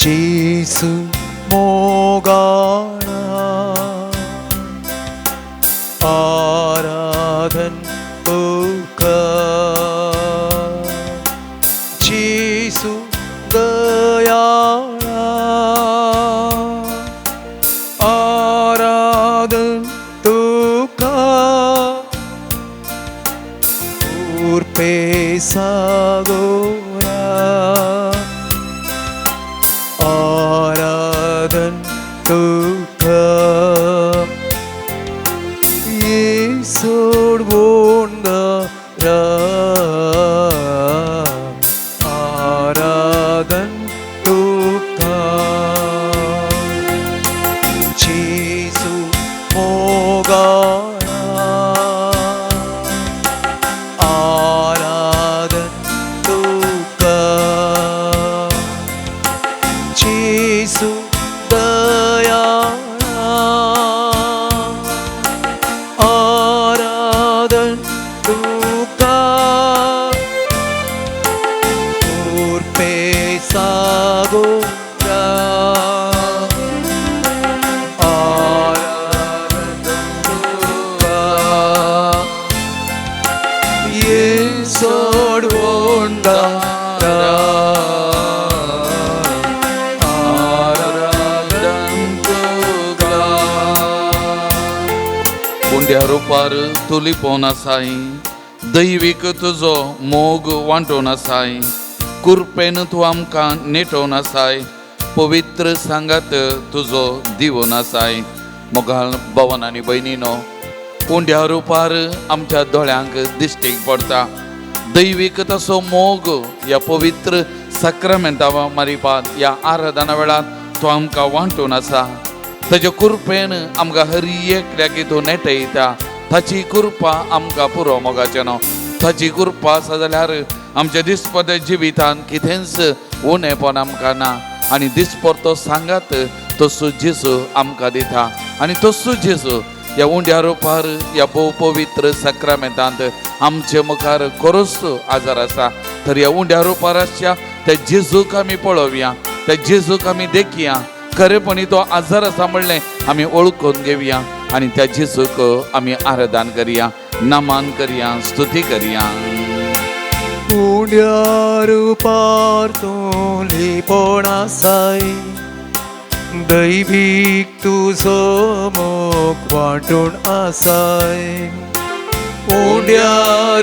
जेसू मोगाळा आराधन तुका जेसू दयाळा आराधन तुका कृपे सागोरा आराधन तुका येसोड बोंडारा आराधन तुका जेसू मोगाळा आराधन तुका जेसू दयाळा आराधन तुका कृपे सागोरा आराधन तुका येसोड बोंडारा आराधन तुका. उंड्या रुपार तूं लिपोवन आसाय, दैवीक तुजो मोग वांटोवन आसाय, कुरपेन तूं आमकां नेटोवन आसाय, पवित्र सांगात तुजो दिवन आसाय. मोगाळ भवन आनी भयणीनो, उंड्या रुपार आमच्या दोळ्यांक दिश्टीक पडटा दैवीक तसो मोग. ह्या पवित्र साक्रामेंता मारिपात ह्या आराधना वेळार तो आमकां वांटून आसा. ताच्या कृपेन आमकां हर एकल्याक तूं नेटयता. ताची कृपा आमकां पुरो मोगाचें न्हू. ताची कृपा आसा जाल्यार आमच्या दिसपट्या जिवितान कितेंच उणेपण आमकां ना आनी दिसपडतो सांगात तसो जेजू आमकां दिता. आनी तसो जेजू ह्या उंड्या रुपार ह्या भोव पवित्र साक्रामेंतांत आमचे मुखार खरोच आजार आसा. तर ह्या उंड्या रुपार आसच्या त्या जेजूक आमी पळोवया, त्या जेजूक आमी देखया, खरेपणी तो आजार आसा म्हणलें आमी ओळखून घेवया आनी त्या जेजूक आमी आराधन करया, नमन करया, स्तुती करया. उंड्या रुपार तूं लिपोवन आसाय, दैवीक तुजो मोग वांटून आसाय. उंड्या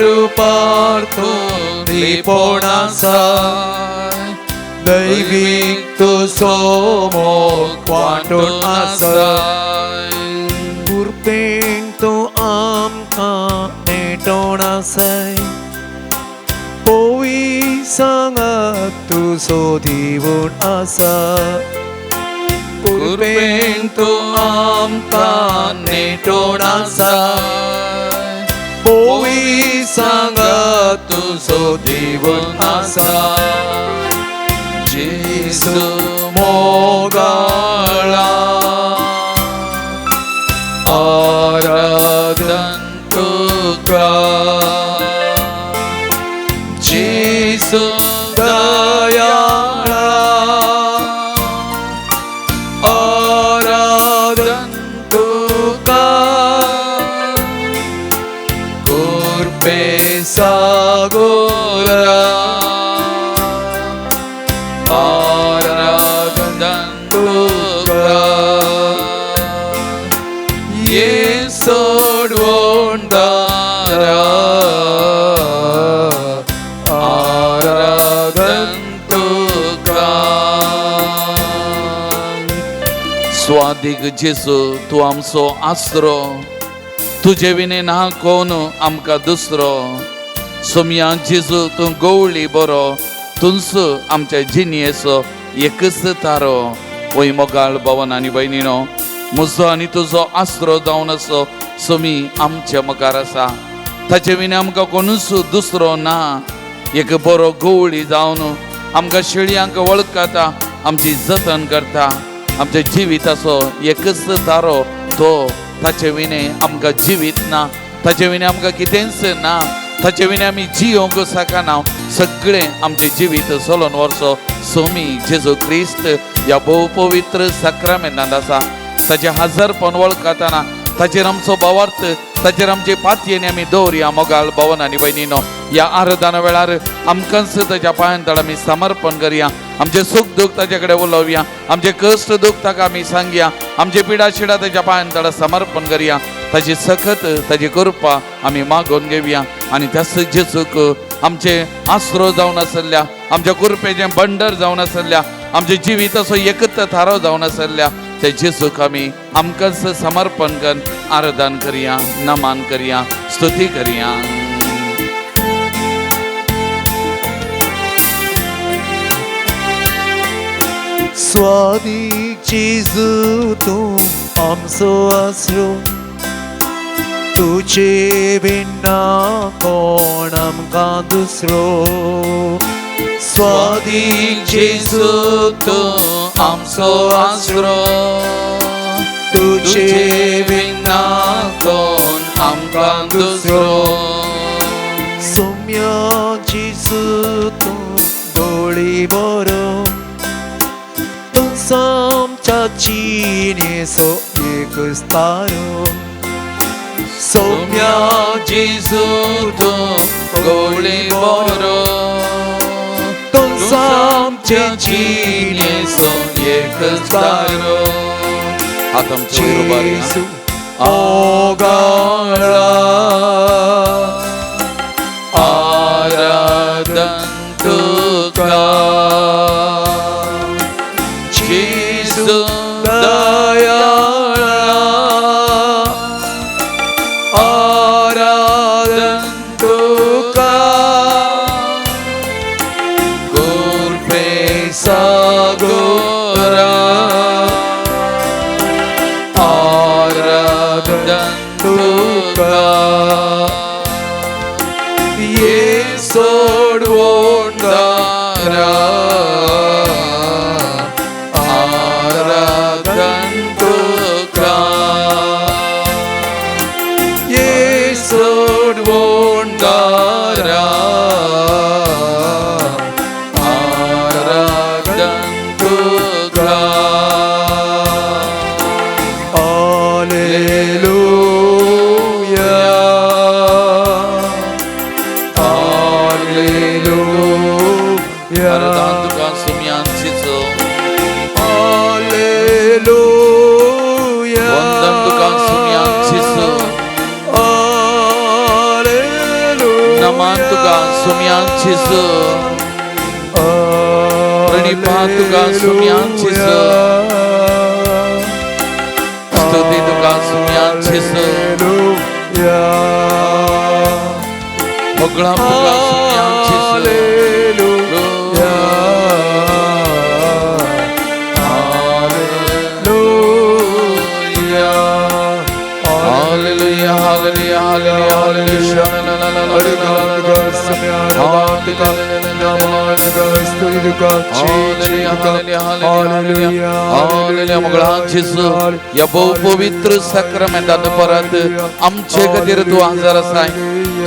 रुपार तूं लिपोवन आसाय, दैवीक तुजो मोग वांटून आसाय. कृपेन तूं आमकां नेटोवन आसाय, पोवी सांगात तुजो दिवन आसा. कृपेन तूं आमकां नेटोवन आसा, पोवी सांगात तुजो दिवन आसा. जेसू मोगाळा आराधन तुका जेसू दयाळा आराधन तुका कृपे सागोरा आराधन तुका येसोड वोंडारा आराधन तुका. स्वादीक जेसू तूं आमचो आसरो, तुजे विणे ना कोण आमकां दुसरो. सोमया जेजू तूं गवळी बरो, तूंच आमच्या जिणयेचो एकच तारो. वय मोगाळ भवन आनी भयणीनो, म्हजो आनी तुजो आसरो जावन असो सोमी आमच्या मुखार आसा. ताचे विणे आमकां कोणूच दुसरो ना. एक बरो गवळी जावन आमकां शेळयांक वळखता, आमची जतन करता, आमच्या जिविताचो एकच तारो तो. ताचे विणे आमकां जिवीत ना, ताचे विणे आमकां कितेंच ना. ताचे विणे आमी जियोंक शकना. सगळें आमचें जिवीत चलोवन व्हरचो सोमी जेजू क्रिस्त ह्या भोव पवित्र साक्रामेंतांत आसा. ताचें हजारपण वळखताना ताचेर आमचो भावार्थ, ताचेर आमचे पातयेन आमी दवरया. मोगाल भवन आनी भयणीनो, ह्या आराधना वेळार आमकांच ताच्या पांयां तळ आमी समर्पण करया. आमचें सूख दूख ताचे कडेन उलोवया, आमचें कश्ट दूख ताका आमी सांगया, आमचे पिडा शिडा ताच्या पांयां तळ समर्पण करया. ताची सखत, ताची कृपा आमी मागोवन घेवया. आनी त्याच जेजूक आमचे आसरो जावन आसल्या, आमच्या कृपेचें बंडर जावन आसल्या, आमच्या जिविताचो एकत्र थारो जावन आसल्या ते जेजूक आमी आमकांच समर्पण कर आराधन करया, नमन करया, स्तुती करया. स्वादीक जेजू तूं आमचो आसरो, तुजे बिना कोण आमकां दुसरो. स्वादीक जेजू तूं आमचो आसरो, तुजे तुजे विना कोण आमकां दुसरो. सोम्या जेजू तूं गोळी बरो, तूं आमच्या जिणेचो एक तारो. सोम्या जेजू तूं गोळी बरो, तूं तूं आमच्या आमच्या जिणेचो जिणेचो एकच तारो. हात आमचे वयर उबारया. जेजू ओगाळा आराधन तुका जेजू दयाळा आराधन तुका कृपे सागोरा आराधन तुका ये सोडवोन दारा आराधन तुका ये सोडवोन दारा आराधन तुका. Alleluia, Alleluia, आराधन तुका सुम्यान चिचो Alleluia, वंदन तुका सुम्यान चिचो Alleluia, नमन तुका सुम्यान चिचो प्रणिपात तुका सुम्यान चिचो स्तुती तुका सुम्यान चिचो Alleluia, होगळाम तुका सुम्यान चिचो. Alleluia, Alleluia, Hallelujah, hallelujah, hallelujah, hallelujah. ह्या भोव पवित्र साक्रामेंतांत परत आमचे खातीर तूं हजर आसाय.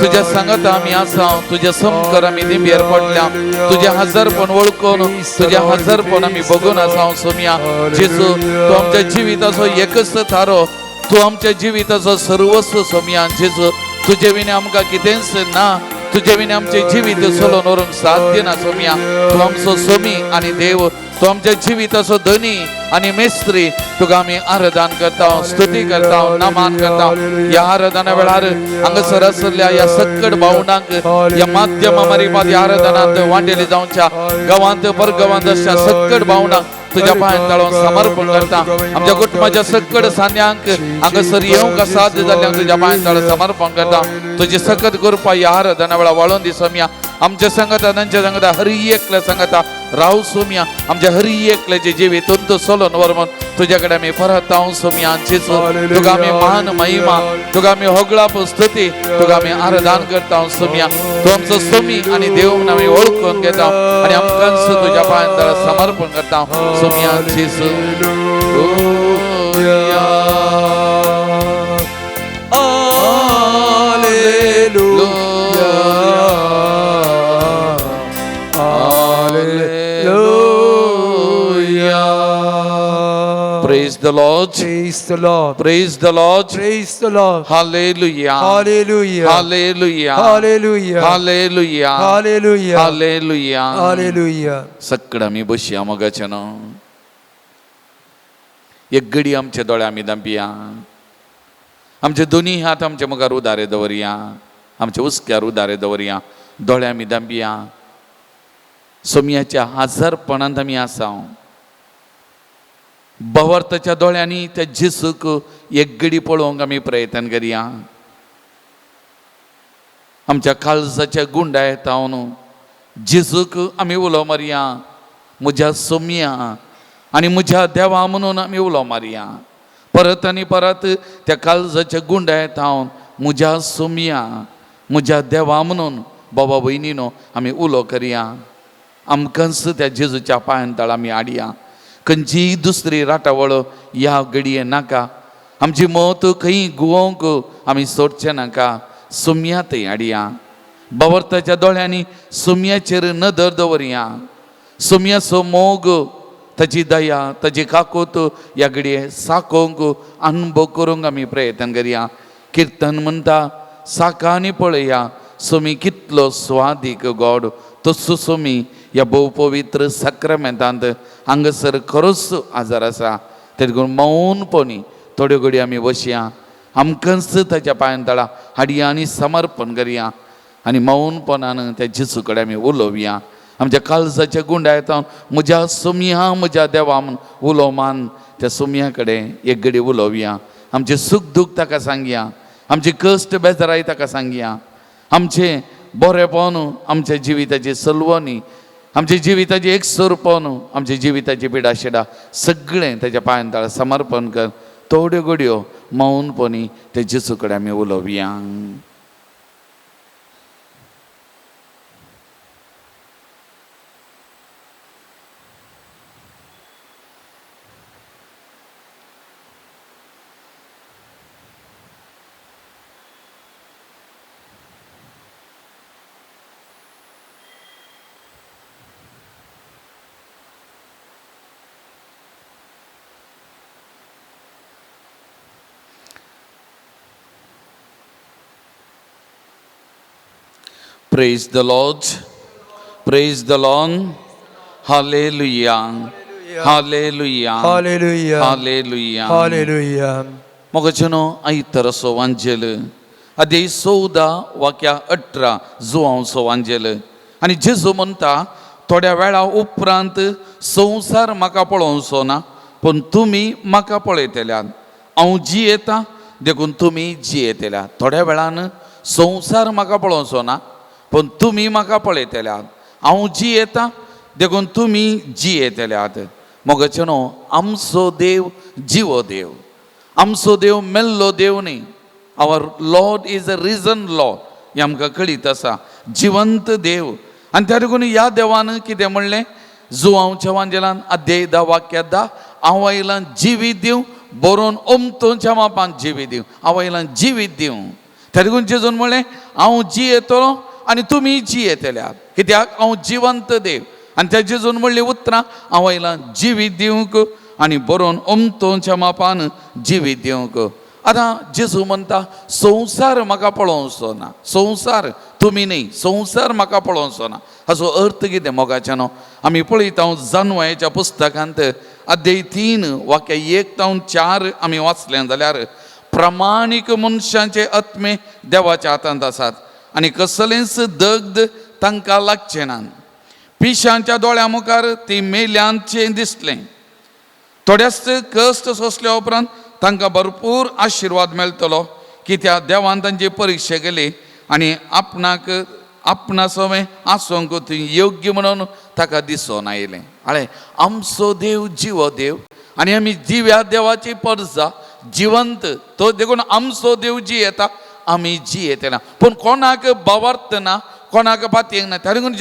तुज्या सांगाता आमी आसा, तुज्या समकर आमी दिंबेर पडल्या, तुज्या हजारपण वळखून तुज्या हजारपण आमी बघून आसा. सोमया जेजू, तूं आमच्या जिविताचो एकच थारो, तूं आमच्या जिविताचो सर्वस्व. सोमया जेजू, तुजे विणे आमकां कितेंच ना, तुजे विणे आमचें जिवीत चलोवन व्हरूंक साध्य ना. सोमया, तूं आमचो सोमी आनी देव, तूं आमच्या जिविताचो धनी आनी मेस्त्री. तुका आमी आराधन करता, स्तुती करता, नमन करता. ह्या आराधना वेळार हांगासर आशिल्ल्या ह्या सक्कड भावनांक ह्या माध्यमा मार्फत ह्या आराधनांत वांटेली जावच्या गांवांत परगांवांत अशा सक्कड भावनांक तुज्या पांयां ताळून समर्पण करता. आमच्या कुटुंबाच्या सक्कड सान्यांक हांगासर येवंक साध्य जाल्ल्यांक तुज्या पांयां ताळून समर्पण करता. तुजी सकत कृपा ह्या आराधना वेळार वाळोवन दी सोमया. आमच्या संगता, तांच्या संगता, हर एकल्या संगता राव सोमया. आमच्या हर एकल्याचे जिवीत तुंत चलोवन व्हर म्हूण तुज्या कडेन आमी परत हांव सोमया जेजू. तुका आमी महान महिमा, तुका आमी होगळाप स्तुती, तुका आमी आराधन करता सोमया. तूं आमचो सोमी आनी देव म्हूण आमी वळखून घेता आनी आमकांच तुज्या पांयां तळा समर्पण करता सोमया जेजू. Alleluia. Praise the Lord. Praise the Lord. Praise the Lord. Praise the Lord. Hallelujah. Hallelujah. Hallelujah. Hallelujah. Hallelujah. Hallelujah. Hallelujah. Hallelujah. सगळं आमी बसया मोगाचें न्हू. एक घडी आमचे दोळे आमी दांपया, आमचे दोनी हात आमचे मुखार उदारे दवरया, आमच्या हुस्क्यार उदारे दवरया, दोळे आमी दांपया. सोमयाच्या हाजरपणांत आमी आसा. बवर्ताच्या दोळ्यांनी त्या जेसूक एक घडी पळोवंक आमी प्रयत्न करया. आमच्या काळजाच्या गुंडाय तावन जेजूक आमी उलो मारया, म्हज्या सोमया आनी म्हज्या देवा म्हणून आमी उलो मारया. परत आनी परत त्या काळजाच्या गुंडाय तावन म्हज्या सोमया म्हज्या देवा म्हणून बाबा भयणीनो आमी उलो करया. आमकांच त्या जेजूच्या पांयान तळ आमी हाडया. खंयचीय दुसरी राटावळ ह्या घडये नाका. आमची मत खंय गुवोंक आमी सोडचें नाका. सोमया थंय हाडया. बावर्ताच्या दोळ्यांनी सोमयाचेर नदर दवरया. सोमयाचो मोग, ताची दया, ताची काकोत ह्या घडये साकोवंक अनुभव करूंक आमी प्रयत्न करया. किर्तन म्हणटा साकांनी पळया सोमी कितलो स्वादीक गोड. तसो सोमी ह्या भोव पवित्र साक्रामेंतांत हांगासर खरोच आजार आसा. तेदून मौनपणी थोड्यो घडयो आमी बसया. आमकांच ताच्या पांयान तळा हाडया आनी समर्पण करया आनी मौनपणान त्या जेजू कडेन आमी उलोवया. आमच्या काळजाच्या गुंडाय येता म्हज्या सोमया म्हज्या देवा म्हूण उलो मान त्या सोमया कडेन एक घडी उलोवया. आमचें सूख दूख ताका सांगया, आमचे कश्ट बेजाराय ताका सांगया, आमचें बरेपण आमच्या जिविताची सलवणी, आमच्या जिविताची एकसुरपण, आमच्या जिविताची पिडाशिडा सगळें ताच्या पांयान तळा समर्पण कर. थोड्यो घडयो मौनपणी त्या जेजू कडेन आमी उलोवया. Praise the Lord. Praise the Lord. Hallelujah. Hallelujah. Hallelujah. Hallelujah. Hallelujah. मोगाचेनो आयताराचो वांजेल अध्याय 14 वाक्या 18 जुवांचो वांजेल. आनी जेजू म्हणटा थोड्या वेळा उपरांत संवसार म्हाका पळोवचो ना, पूण तुमी म्हाका पळयतल्यात. हांव जियेता देखून तुमी जियेतल्यात. थोड्या वेळान संवसार म्हाका पळोवचो ना, पूण तुमी म्हाका पळयतल्यात. हांव जियेता देखून तुमी जियेतल्यात. मोगाचें न्हू, आमचो देव जिवो देव, आमचो देव मेल्लो देव न्ही. Our Lord is a risen Lord हें आमकां कळीत आसा, जिवंत देव. आनी त्या देखून ह्या देवान कितें म्हणलें, जुवांवच्या वांजेलान अध्याय 10 वाक्या 10, हांव आयलां जिवीत दिवं, बरोवन ओमतोच्या मापान जिवीत दिवं, हांव आयलां जिवीत दिवं. त्या देखून जेजून म्हणलें हांव जियेतलो आनी तुमी जियेतल्यात, कित्याक हांव जिवंत देव. आनी त्या जेजून म्हणली उतरां, हांव आयलां जिवीत दिवंक आनी बरोवन ओमतोच्या मापान जिवीत दिवंक. आतां जेजू म्हणटा संवसार म्हाका पळोवचो ना, संवसार तुमी न्ही, संवसार म्हाका पळोवचो ना. हाचो अर्थ कितें मोगाचें न्हू, आमी पळयता जानवायच्या पुस्तकांत अध्याय 3 वाक्य 1 तावन 4 आमी वाचलें जाल्यार प्रमाणीक मनशांचे आत्मे देवाच्या हातांत आसात आनी कसलेंच दग्ध तांकां लागचें ना. पिशांच्या दोळ्या मुखार ती मेल्यांचें दिसलें. थोड्याच कश्ट सोंसल्या उपरांत तांकां भरपूर आशिर्वाद मेळटलो, कित्याक देवान तांची परिक्षा केली आनी आपणाक आपणा सवें आसूंक ती योग्य म्हणून ताका दिसून आयलें. आळे आमचो देव जिवो देव आनी आमी जिव्या देवाची परजा, जिवंत तो देखून आमचो देव जियेता, आमी जियेतना. पूण कोणाक बावार्थ ना, कोणाक पातयेंक ना. त्या देखून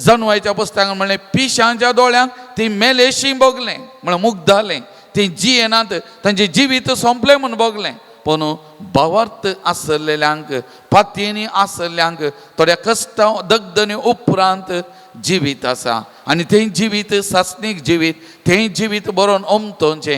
जनवायच्या पुस्तकान म्हणलें पिशांच्या दोळ्यांक ती मेलेशी भोगलें, म्हळ्यार मुग्ध जालें, ती जियेनात, तांचें जिवीत सोंपलें म्हूण भोगलें. पूण भावार्थ आसलेल्यांक, पातयेनी आसल्ल्यांक थोड्या कश्टां दगदनी उपरांत जिवीत आसा आनी तें जिवीत सासणीक जिवीत, तें जिवीत बरोवन ओमतोवचें.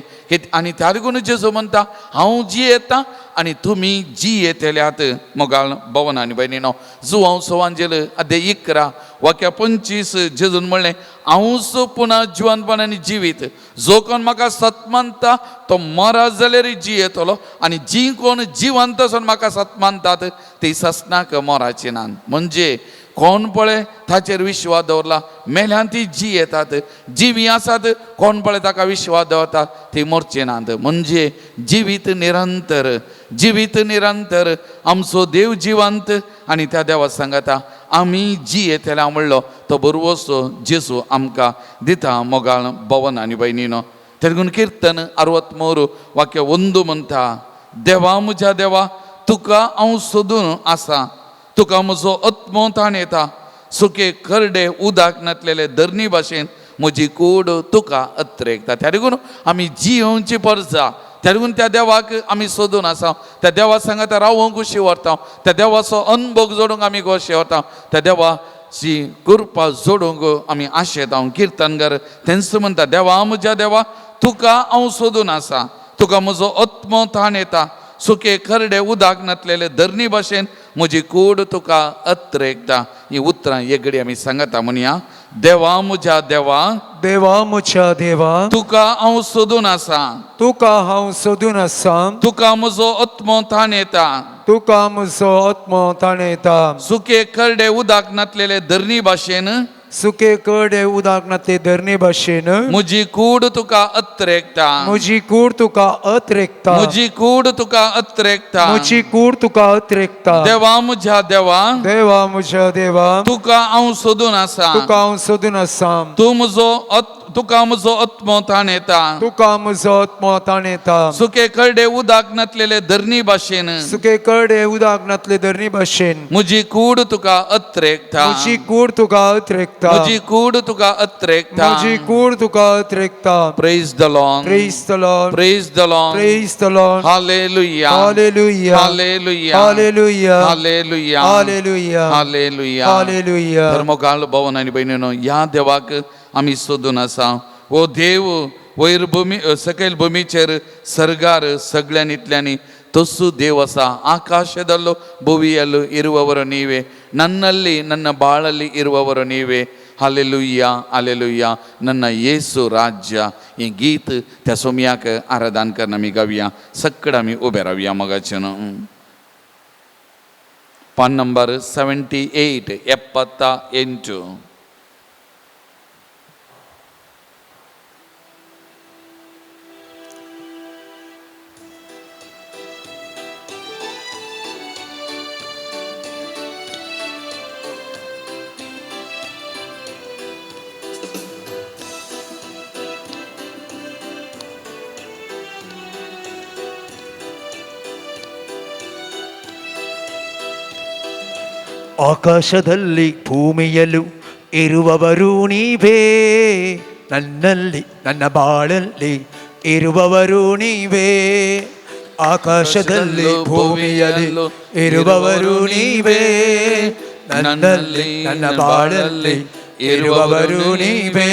आनी त्या लागून जेजू म्हणटा हांव जियेता आनी तुमी जियेतल्यात. मोगाळ भवन आनी भयणीनो, जुवांव सोवांजेल अध्याय 11 वाक्या 25 जेजून म्हणलें हांवूच पुना जिवनपण आनी जिवीत, जो कोण म्हाका सत मानता तो मरत जाल्यार जियेतलो आनी जी कोण जिवंत आसून म्हाका सत मानतात ती ससनाक मराची नात. म्हणजे कोण पळय ताचेर विश्वास दवरला मेल्यान ती जी येतात, जिवी आसात कोण पळय ताका विश्वास दवरतात ती मरची नात. म्हणजे जिवीत निरंतर, जिवीत निरंतर, आमचो देव जिवंत आनी त्या देवा सांगता आमी जी येतले म्हणलो तो बरवसो जेजू आमकां दिता. मोगाळ भवन आनी भयणीनो, तेगून किर्तन 63 वाक्य 1 म्हणटा देवा म्हज्या देवा तुका हांव सोदून आसा, तुका म्हजो आत्मो ताण येता, सुके करडे उदक नातलेले धरणी भाशेन म्हजी कूड तुका अत्रेकता. त्या लागून आमी जियोवची परजा, त्या लागून त्या देवाक आमी सोदून आसा, त्या देवा सांगाता रावोंक खोशी व्हरता, त्या देवाचो अनभोग जोडूंक आमी खोशी व्हरता, त्या देवाची कृपा जोडूंक आमी आशेता. किर्तनगर तेंच म्हणटा देवा म्हज्या देवा तुका हांव सोदून आसा, तुका म्हजो आत्मो ताण येता, सुके करडे उदक नातलेले धरणी भाशेन म्हजी कूड तुका अत्रेकता. ही उतरां एगडी आमी सांगता म्हणया देवा म्हज्या देवा, देवा म्हज्या देवा, तुका हांव सोदून आसा, तुका हांव सोदून आसा, तुका म्हजो आत्मो ताण येता, तुका म्हजो आत्मो ताण येता, सुके करडे उदक नातलेले धरणी भाशेन सुके करडे उदक नातले धरणी भाशेन म्हजी कूड तुका अत्रेकता, म्हजी कूड तुका अत्रेकता, म्हजी कूड तुका अत्रेकता, म्हजी कूड तुका अत्रेकता. देवा म्हज्या देवा, देवा म्हज्या देवा, तुका हांव सोदून आसा, तुका हांव सोदून आसा, तूं म्हजो तुका म्हजो आत्मो ताण येता, तुका म्हजो आत्मो ताण येता, सुके करडे उदक नातलेले धरणी भाशेन सुके करडे उदक नातले धरणी भाशेन म्हजी कूड तुका अत्रेकता, म्हजी कूड तुका अत्रेकता, म्हजी कूड तुका अत्रेकता, म्हजी कूड तुका अत्रेकता. Praise the Lord, praise the Lord, praise the Lord, praise the Lord. Hallelujah, hallelujah, hallelujah, hallelujah, hallelujah, hallelujah, hallelujah, hallelujah. धर्मकाळ भवन आनी भयणीनो, ह्या देवाक आमी सोदून आसा. ओ देव वयर भुमी सकयल भुमीचेर सर्गार सगळ्यांनी इतल्यांनी ತಸ್ಸು ದೇವಸ ಆಕಾಶದಲ್ಲೂ ಭುವಿಯಲ್ಲೂ ಇರುವವರು ನೀವೇ, ನನ್ನಲ್ಲಿ ನನ್ನ ಬಾಳಲ್ಲಿ ಇರುವವರು ನೀವೇ. Hallelujah, hallelujah. ನನ್ನ येसू राज्य हे गीत त्या सोमयाक आराधन करून आमी गावया. सगळं आमी उबे रावया मगाचें. पान नंबर 78 78. ಆಕಾಶದಲ್ಲಿ ಭೂಮಿಯಲ್ಲೂ ಇರುವವರು ನೀವೇ, ನನ್ನಲ್ಲಿ ನನ್ನ ಬಾಳಲ್ಲಿ ಇರುವವರು ನೀವೇ. ಆಕಾಶದಲ್ಲಿ ಭೂಮಿಯಲ್ಲಿ ಇರುವವರು ನೀವೇ, ನನ್ನಲ್ಲಿ ನನ್ನ ಬಾಳಲ್ಲಿ ಇರುವವರು ನೀವೇ.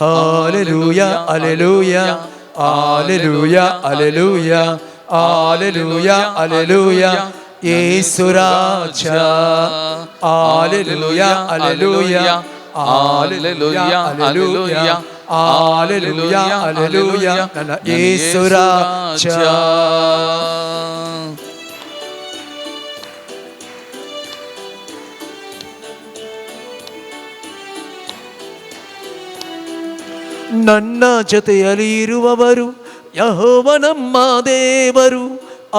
Hallelujah, hallelujah, hallelujah, hallelujah, hallelujah, hallelujah. Yesu Raja. Hallelujah, hallelujah, hallelujah, hallelujah, hallelujah, hallelujah. ನನ್ನ ಯೇಸು ರಾಜ. ನನ್ನ ಜೊತೆಯಲ್ಲಿ ಇರುವವರು ಯೆಹೋವ ನಮ್ಮ ದೇವರು,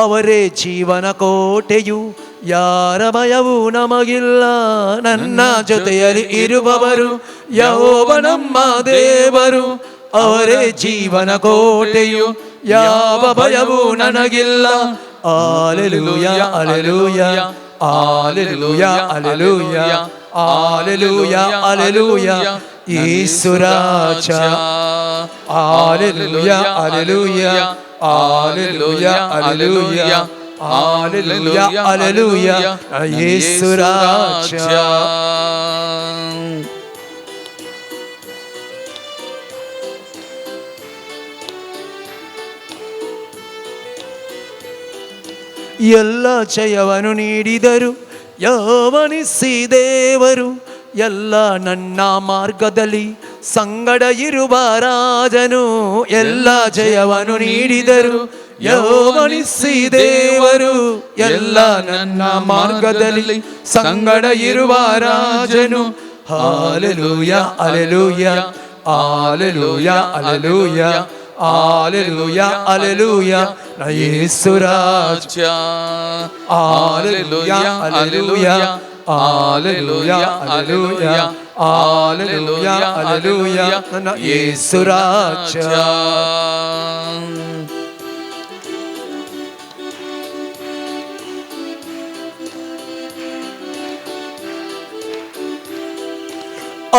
ಅವರೇ ಜೀವನ ಕೋಟೆಯು, ಯಾರ ಭಯವೂ ನಮಗಿಲ್ಲ. ನನ್ನ ಜೊತೆಯಲ್ಲಿ ಇರುವವರು ಯೆಹೋವ ನಮ್ಮ ದೇವರು, ಅವರೇ ಜೀವನ ಕೋಟೆಯು, ಯಾವ ಭಯವೂ ನನಗಿಲ್ಲ. Hallelujah, hallelujah, hallelujah, hallelujah, hallelujah, hallelujah. Yesu Raja. Hallelujah, hallelujah, Alleluia, alleluia, alleluia, alleluia, Yesu Raja. ಎಲ್ಲ ಜಯವನ್ನು ನೀಡಿದರು ಯಾವನಿಸಿ ದೇವರು, ಎಲ್ಲ ನನ್ನ ಮಾರ್ಗದಲ್ಲಿ ಸಂಗಡ ಇರುವ ರಾಜನು. ಎಲ್ಲ ಜಯವನ್ನು ನೀಡಿದರು ಯಾವನಿಸಿ ದೇವರು, ಎಲ್ಲ ನನ್ನ ಮಾರ್ಗದಲ್ಲಿ ಸಂಗಡ ಇರುವ ರಾಜನು. Hallelujah, alleluia, alleluia, alleluia, alleluia, alleluia, Yesu Raja. Alleluia, alleluia, alleluia, alleluia, alleluia, alleluia, ನನ್ನ ಯೇಸು ರಾಜ.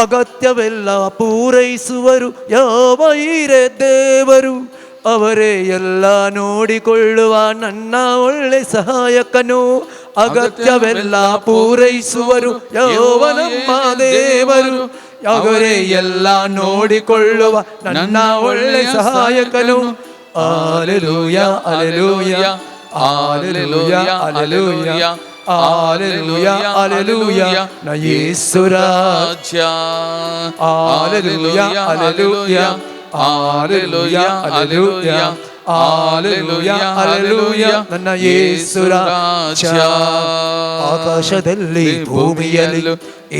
ಅಗತ್ಯವೆಲ್ಲ ಪೂರೈಸುವರು ಯಾವ ಹಿರೇ ದೇವರು, ಅವರೇ ಎಲ್ಲ ನೋಡಿಕೊಳ್ಳುವ ನನ್ನ ಒಳ್ಳೆ ಸಹಾಯಕನು. ಅಗತ್ಯವೆಲ್ಲ ಪೂರೈಸುವರು ಯಾವ ನಮ್ಮ ದೇವರು, ಅವರೇ ಎಲ್ಲ ನೋಡಿಕೊಳ್ಳುವ ನನ್ನ ಒಳ್ಳೆ ಸಹಾಯಕನು. Alleluia, alleluia, alleluia, alleluia, alleluia, alleluia, Yesu Raja. Alleluia, alleluia, alleluia, alleluia, alleluia, alleluia, ನನ್ನ ಯೇಸು ರಾಜ. ಆಕಾಶದಲ್ಲಿ ಭೂಮಿಯಲ್ಲಿ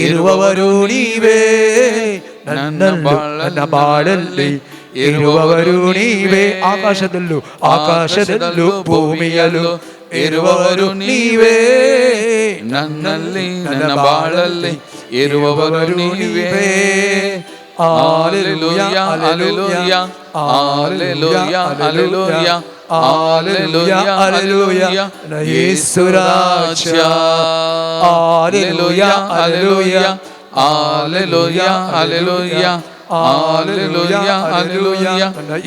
ಇರುವವರು ನೀವೇ, ನನ್ನಲ್ಲೂ ನನ್ನ ಬಾಳಲ್ಲಿ ಇರುವವರು ನೀವೇ. ಆಕಾಶದಲ್ಲೂ ಆಕಾಶದಲ್ಲೂ ಭೂಮಿಯಲ್ಲೂ ಇರುವವರು ನೀವೇ, ನನ್ನಲ್ಲಿ ನನ್ನ ಬಾಳಲ್ಲಿ ಇರುವವರು ನೀವೇ. Alleluia, alleluia, alleluia, alleluia, alleluia, alleluia, Yesu Raja. Alleluia, alleluia, alleluia, alleluia, alleluia, alleluia,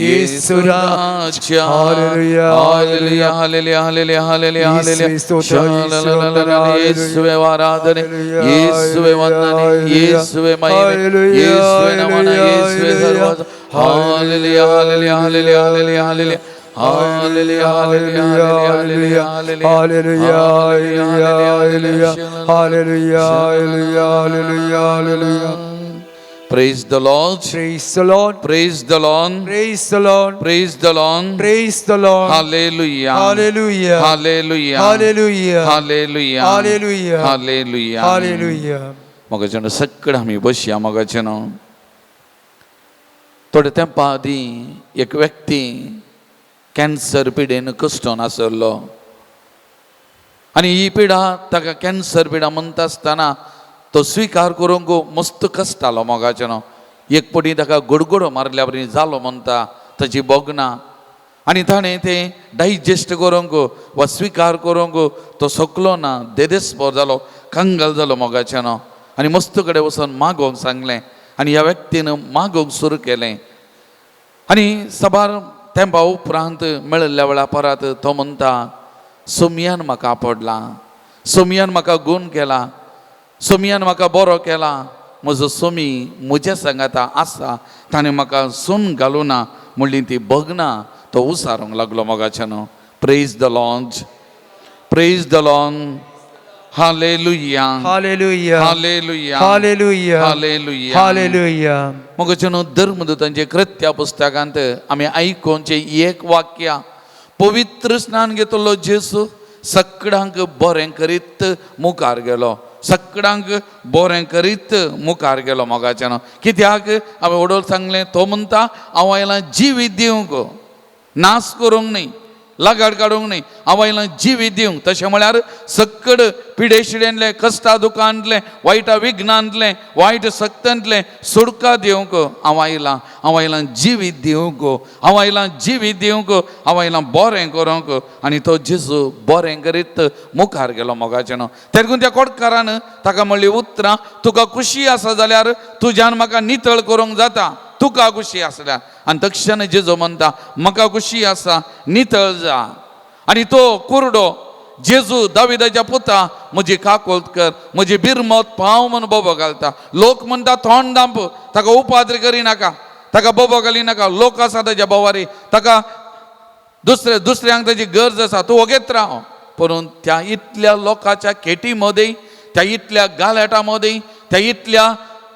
Yesu Raja. Hallelujah, hallelujah, hallelujah, hallelujah, hallelujah. ಯೇಸುವೆ ಸ್ತೋತ್ರ, ಯೇಸುವೆ ವಂದನೆ, ಯೇಸುವೆ ಆರಾಧನೆ, ಯೇಸುವೆ ವಂದನೆ, ಯೇಸುವೆ ಮಹಿಮೆ, ಯೇಸುವೆ ನಮನ, ಯೇಸುವೆ ಸರ್ವ. Hallelujah, hallelujah, hallelujah, hallelujah, hallelujah, hallelujah, hallelujah, hallelujah, hallelujah, hallelujah, hallelujah, hallelujah, hallelujah. Praise the Lord. Praise the Lord. Praise the Lord. Praise the Lord. Praise the Lord. Praise the Lord. Hallelujah. Hallelujah. Hallelujah. Hallelujah. Hallelujah. Hallelujah. Hallelujah. Hallelujah. मोगाचेनो सगळें आमी बसया. मोगाचेनो, थोड्या तेंपा आदीं एक व्यक्ती cancer पिडेन कश्टोन आसलो आनी ही पिडा ताका कॅन्सर पिडा म्हणटा आसतना तो स्विकार करूंक मस्त कश्टालो. मोगाचेनो, एक पटी ताका गोडगोडो मारल्या बरी जालो म्हणटा ताची भोगना आनी ताणें तें डायजेस्ट करूंक वा स्विकार करूंक तो शकलो ना. देदेस्पोर जालो, कंगाल जालो मोगाचेनो. आनी मस्त कडेन वचून मागोवंक सांगलें आनी ह्या व्यक्तीन मागोवंक सुरू केलें आनी साबार तेंपा उपरांत मेळिल्ल्या वेळा परत तो म्हणटा, सोमयान म्हाका पडला, सोमयान म्हाका गूण केला, सोमयान म्हाका बरो केला. म्हजो सोमी म्हज्या सांगाता आसा, ताणें म्हाका सून घालूना म्हणली ती भगना तो उसारूंक लागलो. मोगाच्यानो, Praise the Lord, praise the Lord. Hallelujah. Hallelujah. Hallelujah. Hallelujah. Hallelujah. Hallelujah. मोगाच्यानो, धर्मदूतांचे कृत्या पुस्तकांत आमी आयकोनचें एक वाक्य, पवित्र स्नान घेतलो जेसू सगळ्यांक बरें करीत मुखार गेलो, सगळ्यांक बरें करीत मुखार गेलो. मोगाच्यानो, कित्याक हांवें वडोल सांगलें, तो म्हणटा, हांव आयलां जिवीत दिवंक, नाश करूंक न्ही, लगाड काडूंक न्ही, हांव आयलां जिवीत दिवंक. तशें म्हळ्यार सक्कड पिडेशिडेंतलें, कश्टा दुखांतलें, वायटा विघ्नांतलें, वायट सक्तांतलें सुडका दिवंक हांव आयलां. हांव आयलां जिवीत दिवंक, हांव आयलां जिवीत दिवंक, हांव आयलां बरें करूंक. आनी तो जेजू बरें करीत मुखार गेलो. मोगाचें न्हू, तेरकून त्या कोटकारान ताका म्हणली उतरां, तुका खुशी आसा जाल्यार तुज्यान म्हाका नितळ करूंक जाता. तुका खुशी आसल्या. आनी तक्षण जेजू म्हणटा म्हाका खुशी आसा, नितळ जा. आनी तो कुरडो जेजू दाविदाच्या पुता म्हजी काकोत कर, म्हजी बिरमत पाव म्हूण बोबो घालता. लोक म्हणटा तोंड दांप, ताका उपाद्र करिनाका, ताका बोबो घालिनाका, लोक आसा ताच्या बोवारी, ताका दुसरे दुसऱ्यांक ताची गरज आसा, तूं वगेत राव. पूण त्या इतल्या लोकांच्या खेटी मदीं, त्या इतल्या गालेटा मदीं, त्या इतल्या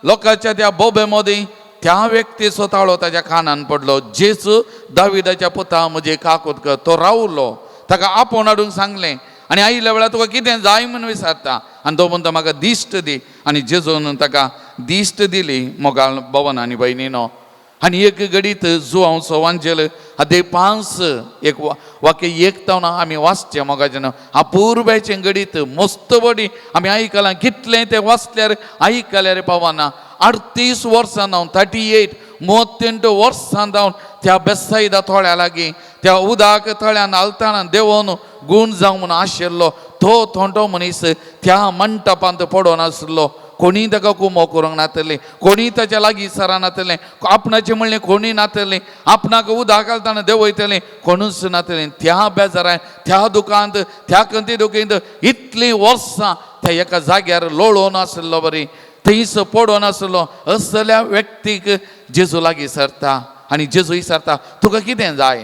लोकांच्या त्या बोबे मदीं त्या व्यक्तीचो ताळो ताच्या कानान पडलो, जेजू दाविदाच्या पुता म्हजे काकूत कर. तो रावलो, ताका आपोवन हाडूंक सांगलें आनी आयिल्ल्या वेळार तुका कितें जाय म्हूण विचारता. आनी तो म्हणटा म्हाका दिश्ट दी. आनी जेजून ताका दिश्ट दिली. मोगाळ भवन आनी भयणीनो, आनी एक घडीत जुवांव सवांजेल अध्याय 5 एक वाक्य एक तावन आमी वाचचें मोगाचें. अपुर्बायचें घडीत मस्त बडी आमी आयकलां, कितलें तें वाचल्यार आयकल्यार पावना. 38 वर्सां जावन 38 38 वर्सां जावन त्या बेसायदा थोड्या लागीं त्या उदक तळ्यान हालताना देंवोन गूण जावं म्हूण आशिल्लो तो थोंटो मनीस त्या मंटपांत पडोन आसलो. कोणी ताका कुमो करूंक नातलें, कोणी ताच्या लागीं सरा नातलें, आपणाचें म्हणलें कोणी नातलें, आपणाक उदक घालतना देंवयतलें कोणूच नातलें. त्या बेजारान, त्या दुकांत, त्या खंती दुखींत इतलीं वर्सां त्या एका जाग्यार लोळोन आसलो बरी, थंयस पडोन आसलो. असल्या व्यक्तीक जेजू लागीं सरता आनी जेजू विचारता तुका कितें जाय,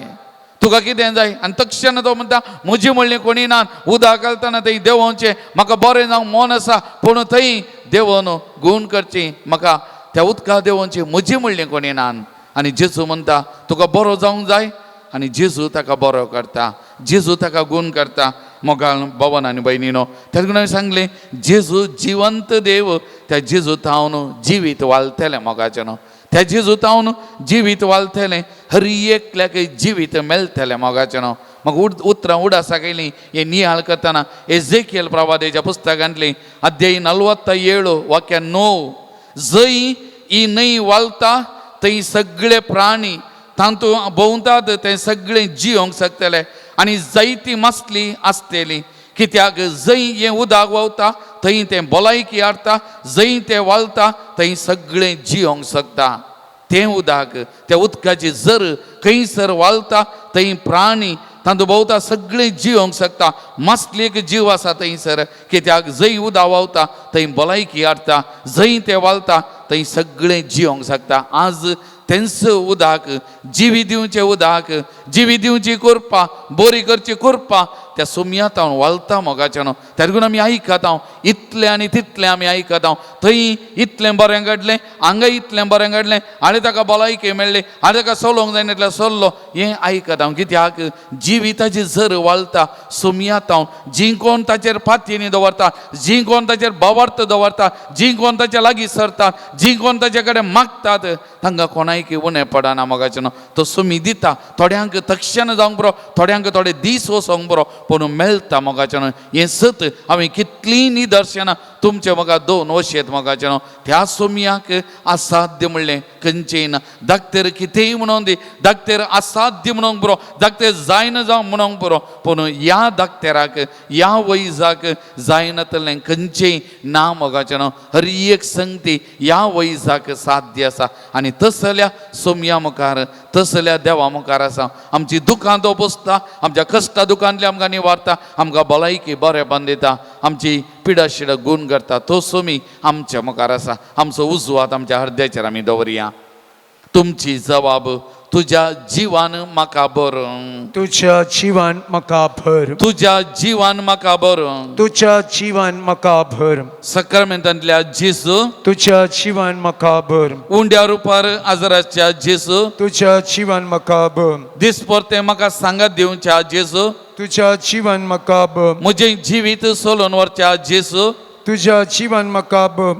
तुका कितें जाय. आनी तक्षण तो म्हणटा म्हजी म्हणली कोणी ना, उदक घालतना थंय देंवोवचें म्हाका बरें जावंक मन आसा, पूण थंय देंवोन गूण करची म्हाका त्या उदका देंवोवची म्हजी म्हणली कोणी ना. आनी जेजू म्हणटा तुका बरो जावंक जाय. आनी जेजू ताका बरो करता, जेजू ताका गूण करता. मोगाळ भवन आनी भयणीनो, तेका हांवें सांगलें जेजू जिवंत देव, त्या जेजू तावन जिवीत वालतलें मोगाचें न्हू, त्या जेजू तावन जिवीत वालतलें, हर एकल्याक जिवीत मेळटलें मोगाचें न्हू. म्हाका उतरां उडासा केली हे नियाळ करतना एझेकियल प्रवादेच्या पुस्तकांतली अध्याय 47 वाक्य 9, जंय ही न्हंय वालता थंय सगळे प्राणी तांतू भोंवतात ते सगळे जियोंक शकतले आनी जायती मासली आसतली. कित्याक जंय हें उदक व्हांवता थंय तें भलायकी हाडटा, जंय तें वालता थंय सगळें जियोंक शकता. तें उदक, त्या उदकाची जर खंयसर वालता थंय प्राणी तांतू भोंवता सगळें जियोंक शकता. मासलेक जीव आसा थंयसर, कित्याक जंय उदक व्हांवता थंय भलायकी हाडटा, जंय तें वालता थंय सगळें जियोंक शकता. आज तेंच उदक जिवी दिवचें उदक, जिवी दिवची कृपा, बरी करची कृपा त्या सुमयात हांव वालता मोगाचें न्हू. तेका लागून आमी आयकता हांव इतलें आनी तितलें आमी आयकता हांव, थंय इतलें बरें घडलें, हांगा इतलें बरें घडलें, हाणें ताका भलायकी मेळ्ळी, हाणें ताका चलोवंक जायना इतलें चल्लो, हें आयकता हांव. कित्याक जिविताची जर वालता सुमयात हांव, जी कोण ताचेर पातयेनी दवरता, जी कोण ताचेर भावार्थ दवरता, जी कोण ताच्या लागीं सरता, जी कोण ताचे कडेन मागतात, तांकां कोणायकी उणें पडना मोगाचें न्हू. तो सुमी दिता थोड्यांक तक्षण जावंक बरो, थोड्यांक थोडे दीस वचोंक बरो, पूण मेळटा मोगाचें न्हू. हें सत हांवें कितलीं निदर्शनां तुमचे म्हाका दोन वशेत मोगाचें न्हू. त्या सुमयाक असाध्य म्हणलें खंयचें ना. धाकतेर कितेंय म्हणोन दी, धाकतेर असाध्य म्हणोंक बरो, धाकतेर जायना जावं म्हणोंक बरो, पूण ह्या धाकतेराक ह्या वैजाक जायनातलें खंयचें ना मोगाचें न्हू. हर एक संगती ह्या वैजाक साध्य आसा आनी तसल्या सोमया मुखार, तसल्या देवा मुखार आसा. आमची दुखां तो पोसता, आमच्या कश्टा दुखांतली आमकां निवारता, आमकां भलायकी बरेंपण दिता, आमची पिडाशिडा गूण करता. तो सोमी आमच्या मुखार आसा. आमचो उजवात आमच्या हृदयाचेर आमी दवरया. तुमची जबाब तुज्या जिवान म्हाका बरो, तुज्या जिवान म्हाका भर, तुज्या जिवान म्हाका बरो, तुज्या जिवान म्हाका भर, सक्रमेंतांतल्या जेजू, तुज्या जिवान म्हाका भर, उंड्या रुपार आजराच्या जेजू, तुज्या जिवान म्हाका भर, दिसपरतें म्हाका सांगात दिवच्या जेजू, तुज्या जिवान म्हाका भर, म्हजें जिवीत सोलोन व्हरच्या जेजू, तुज्या जिवान म्हाका भर,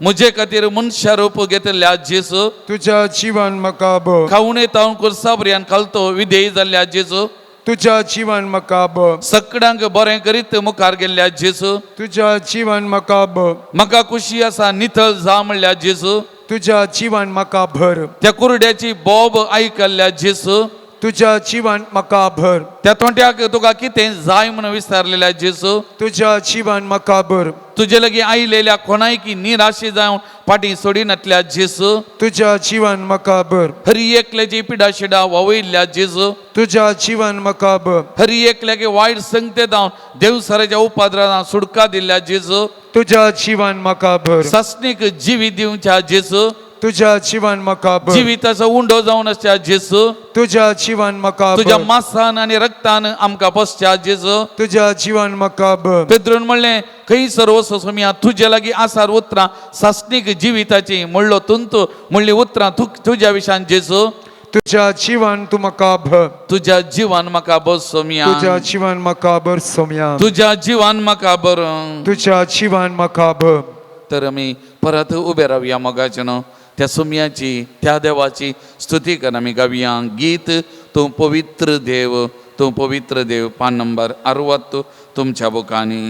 म्हजे खातीर मनशा रूप घेतल्या जेजू, तुज्या जिवान म्हाका भर, खावणे तावन कुर्साबऱ्यान खालतो विधेय जाल्ल्या जेजू, तुज्या जिवान म्हाका भर, सगळ्यांक बरें करीत मुखार गेल्ल्या जेजू, तुज्या जिवान म्हाका भर, म्हाका खुशी आसा नितळ जा म्हणल्या जेजू, तुज्या जिवान म्हाका भर, त्या कुरड्याची बोब आयकल्ल्या जेजू, तुज्या जिवान म्हाका भर, त्या तोंट्याक तुका कितें जाय म्हणून विचारलेल्या जेजू, तुज्या जिवान म्हाका भर, तुजे लागीं आयलेल्या कोणायकी निराशे जावन फाटीं सोडिनातल्या जेजू, तुज्या जिवान म्हाका भर. हरी एकल्याची पिडाशिडा वावयल्ल्या जेजू, तुज्या जिवान म्हाका भर. हरी एकल्याक वायट संगते जावन देवसराच्या उपद्रान सुटका दिल्ल्या जेजू, तुज्या जिवान म्हाका भर. सासणीक जिवीत दिवच्या जेजू, तुज्या जिवान म्हाका भर. जिविताचो उंडो जावन आसच्या जेजू, तुज्या जिवान म्हाका तुज्या भर. मासान आनी रक्तान आमकां बसच्या जेजू. तुज्या जिवान म्हाका भर. पेद्रून म्हणलें खंयसर वचो सोमया तुजे लागीं आसार उतरां सासणीक जिविताची म्हणलो तुंतू म्हणली उतरां तुज्या विशान जेजू. तुज्या जिवान तूं म्हाका भर. तुज्या जिवान म्हाका बस सोमया. तुज्या जिवान म्हाका भर सोमया. तुज्या जिवान म्हाका बर. तुज्या जिवान म्हाका भर. तर आमी परत उबे रावया मोगाचे न्हू त्या सुमयाची त्या देवाची स्तुती कर आमी गावया गीत तूं पवित्र देव तूं पवित्र देव पान नंबर 60 तुमच्या बुकांनी.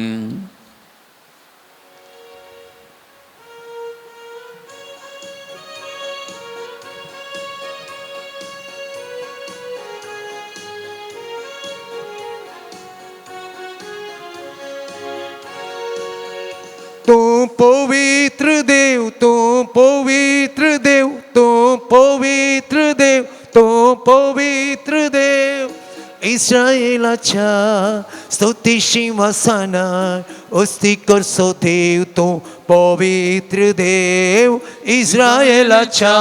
तूं पवित्र देव तूं पवित्र देव तूं पवित्र देव तूं पवित्र देव. इस्रायलाच्या स्तुती शिंवासनार उस्ती करसो देव तूं पवित्र देव. इस्रायलाच्या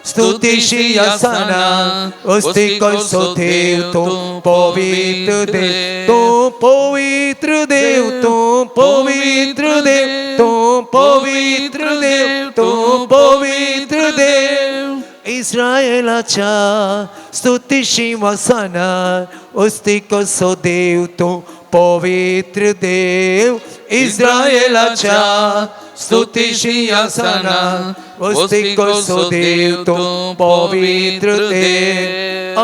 स्तुती शिंवासनार उस्ती करसो देव तूं पवित्र देव तूं पवित्र देव तूं पवित्र देव तूं पवित्र देव तूं पवित्र देव. इस्रायलाच्या स्तुती शिंवासनार उस्ती कसो देव तूं पवित्र देव. इस्रायलाच्या स्तुती शिंवासनार उस्ती कसो देव तूं पवित्र देव.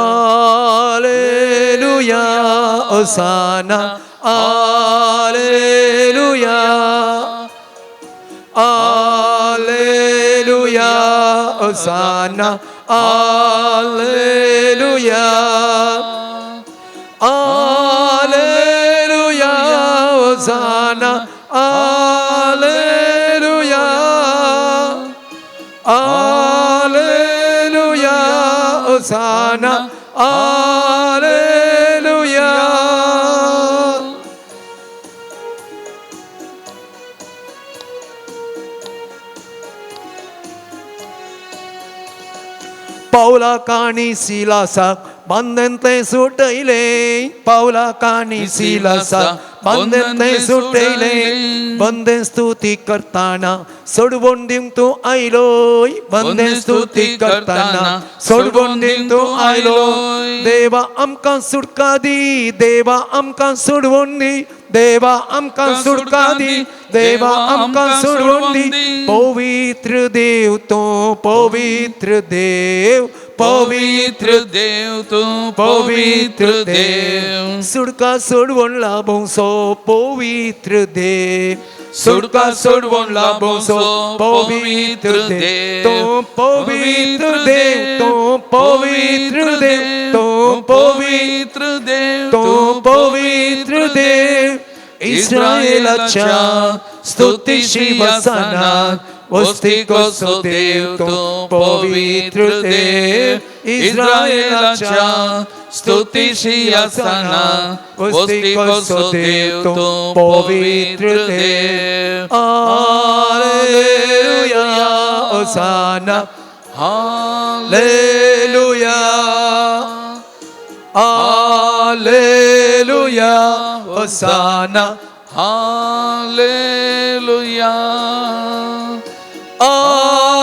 Alleluia hosanna alleluia alleluia hosanna alleluia alleluia hosanna alleluia alleluia hosanna आलेलुया. पावलाक आनी सिलासाक बांदतले सुटयले पावलाक आनी सिलासाक बांदतले सुटयले. बंदें स्तुती करताना सोडवून दिवंक तूं आयलोय बंदें स्तुती करताना सोडवून दिवंक तूं आयलो. देवा आमकां सुटका दी देवा आमकां सोडवून दी देवा आमकां सुटका दी देवा आमकां सोडवून दी. पवित्र देव तूं पवित्र देव पवित्र देव तूं पवित्र देव. सुटका सोडवून लाभोंसो पवित्र देव सुटका सोडवून लाभोंसो पवित्र देव तूं पवित्र देव तूं पवित्र देव तूं पवित्र देव तूं पवित्र देव. इस्रायलाच्या स्तुती शिंवासनार वस्ती कसो देव तूं पवित्र देव. इस्रायलाच्या स्तुती शिंवासनार वस्ती कसो देव तूं पवित्र देव. Alleluia hosanna hallelujah alleluia hosanna hallelujah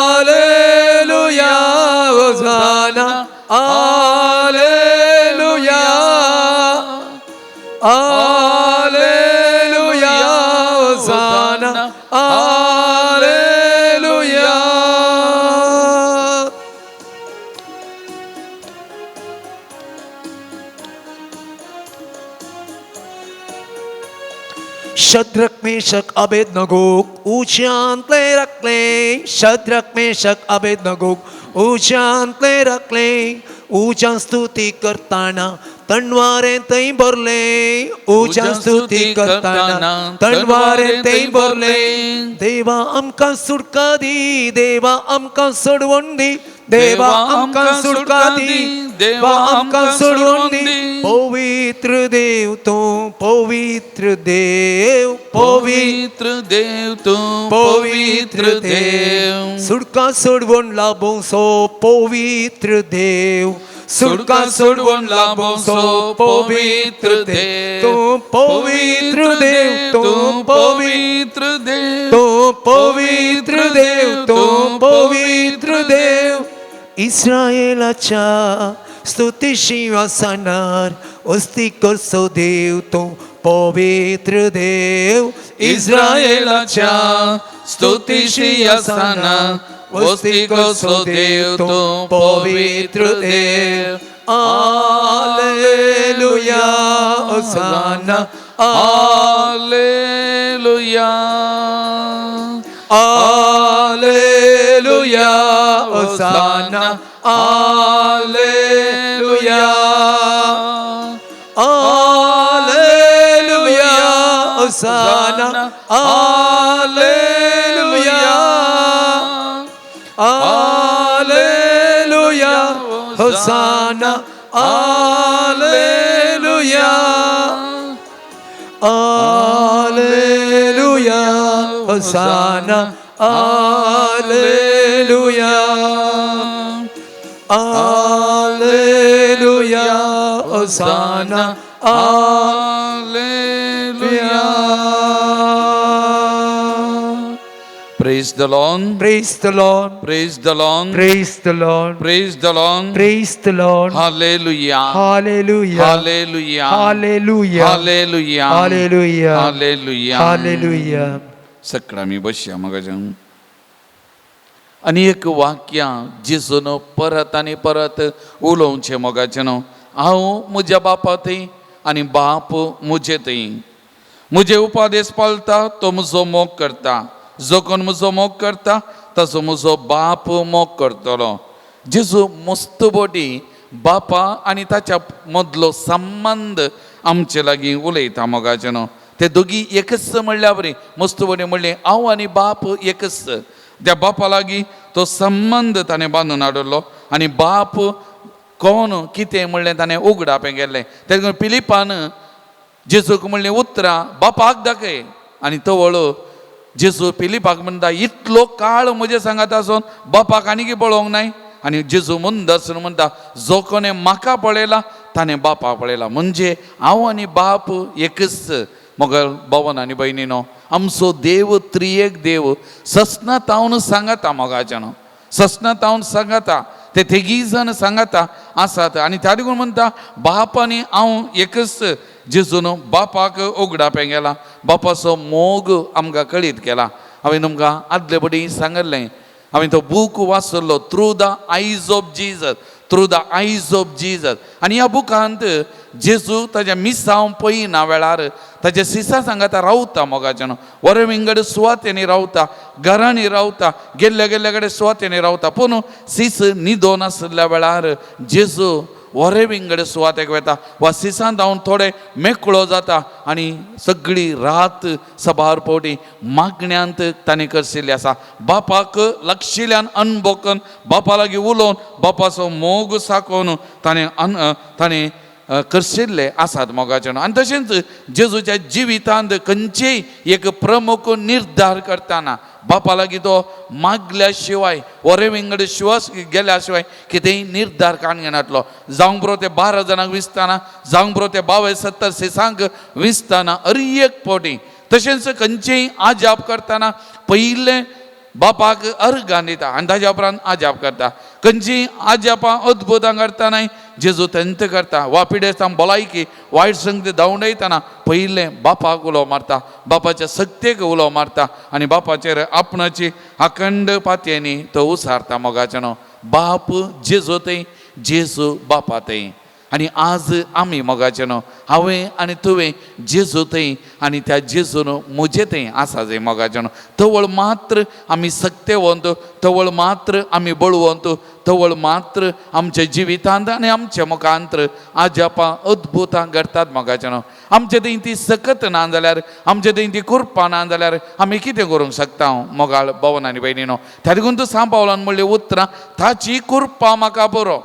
alleluia hosanna alleluia alleluia hosanna alleluia. Shadrach Meshach अबेदनगोक उच्यांतले राखले शद्रक मेशक अबेदनगोक उच्यांतले राखले. उज्या स्तुती करताना तणवारें थंय भरलें उज्या स्तुती करताना तणवारें थंय भरलें. देवा आमकां सुटका दी देवा आमकां सोडवण दी देवा आमकां सुटका दी देवा आमकां सोडवण दी. पवित्र देव तूं पवित्र देव पवित्र पवित्र देव तूं पवित्र देव सुटका सोडवण लाभोसो पवित्र देव सुटका सोडवण लाभोसो पवित्र देव तूं पवित्र देव तूं पवित्र पवित्र देव तूं पवित्र देव तूं पवित्र देव. इस्रायलाच्या स्तुती शिंवासनार वस्ती करचो देव तूं पवित्र देव. इस्रायलाच्या स्तुतीशी आसना वस्ती करचो देव तूं पवित्र देव. Alleluia hosanna hallelujah alleluia hosanna alleluia alleluia hosanna alleluia alleluia hosanna alleluia alleluia hosanna alleluia alleluia hosanna hallelujah. Praise the Lord. Praise the Lord. Praise the Lord. Praise the Lord. Praise the Lord. Praise the Lord. Hallelujah. Hallelujah. Hallelujah. Hallelujah. Hallelujah. Hallelujah. Hallelujah. Hallelujah. सगळं आमी बसया मगाच्यान. आनी एक वाक्यां जेजून परत आनी परत उलोवचें मोगाचें न्हू. हांव म्हज्या बापा थंय आनी बाप म्हजे थंय. म्हजे उपादेश पाळटा तो म्हजो मोग करता. जो कोण म्हजो मोग करता ताचो म्हजो बाप मोग करतलो. जेजू मस्त बोटी बापा आनी ताच्या मदलो संबंद आमचे लागीं उलयता मोगाचें न्हू. ते दोगी एकच म्हणल्या बरी मस्त बोटी म्हणलें हांव आनी बाप एकच. त्या बापा लागीं तो संबंद ताणें बांदून हाडिल्लो आनी बाप कोण कितें म्हणलें ताणें उगडापें केल्लें. तेका पिलिपान जेजूक म्हणलें उतरां बापाक दाखय. आनी तवळ जेजू पिलिपाक म्हणटा इतलो काळ म्हजें सांगात आसून बापाक आनीक पळोवंक नाय. आनी जेजू मुंदरसून म्हणटा जो कोणें म्हाका पळयला ताणें बापाक पळयला. म्हणजे हांव आनी बाप एकच. मगर भवन आनी भयणीनो आमचो देव त्रियेक देव ससना तावन सांगाता मोगाच्यानो ससना तावन सांगाता ते तेगी जाण सांगाता आसात. आनी त्या देखून म्हणटा बाप आनी हांव एकच. जेजून बापाक उगडापें गेला बापाचो मोग आमकां कळीत केला. हांवें तुमकां आदले पटी सांगिल्लें हांवें तो बूक वाचलो through the eyes of Jesus through the eyes of Jesus. आनी ह्या बुकांत जेजू ताज्या मिसांव पळयना वेळार ताज्या सिसा सांगाता रावता मोगाच्यान वरे विंगड सुवातेनी रावता घरांनी रावता गेल्ल्या गेल्ल्या कडेन सुवातेनी रावता. पूण सीस न्हिदोन आशिल्ल्या वेळार जेजू वरे विंगड सुवातेक वता वा सिसान धांवन थोडे मेकळो जाता आनी सगळी रात सभार पावटी मागण्यांत ताणें करशिल्ली आसा. बापाक लक्षिल्यान अनबोकन बापा लागीं उलोवन बापाचो मोग साकोवन ताणें ताणें करशिल्ले आसात मोगाचें. आनी तशेंच जेजूच्या जिवितांत खंयचेय एक प्रमुख निर्धार करतना बापा लागीं तो मागल्या शिवाय वरे विंगड शिवास गेल्या शिवाय कितेंय निर्धार काडून घेनातलो. जावंक पुरो ते 12 जाणांक विसतना जावंक पुरो ते 22-70 सिसांक विसतना हर एक फावटी. तशेंच खंयचेय आजाप करतना पयलें बापाक अर्गान दिता आनी ताज्या उपरांत आजाप करता. खंयचीं आजापां अद्भुतां करतनाय जेजू तेंत करता वा पिडेस्तांक भलायकी वायट संगती धांवडयतना पयलें बापाक उलो मारता बापाच्या सक्तेक उलो मारता आनी बापाचेर आपणाची अखंड पातयेंनी तो उसारता मोगाचें न्हू. बाप जेजू थंय जेजू बापा थंय. आनी आज आमी मोगाचे न्हू हांवें आनी तुवें जेजू थंय आनी त्या जेजून म्हजे थंय आसा जाय मोगाचे न्हू. तवळ मात्र आमी सक्तेवंत, तवळ मात्र आमी बळवंत, तवळ मात्र आमच्या जिवितांत आनी आमच्या मुखांत आजापां अद्भुतां घडटात मोगाचे न्हू. आमचे थंय ती सकत ना जाल्यार, आमचे थंय ती कुरपां ना जाल्यार आमी कितें करूंक शकता मोगाळ भवन आनी भयणी न्हू. त्या देखून तूं सांग पावलान म्हणलें उतरां ताची कुरपां म्हाका पुरो,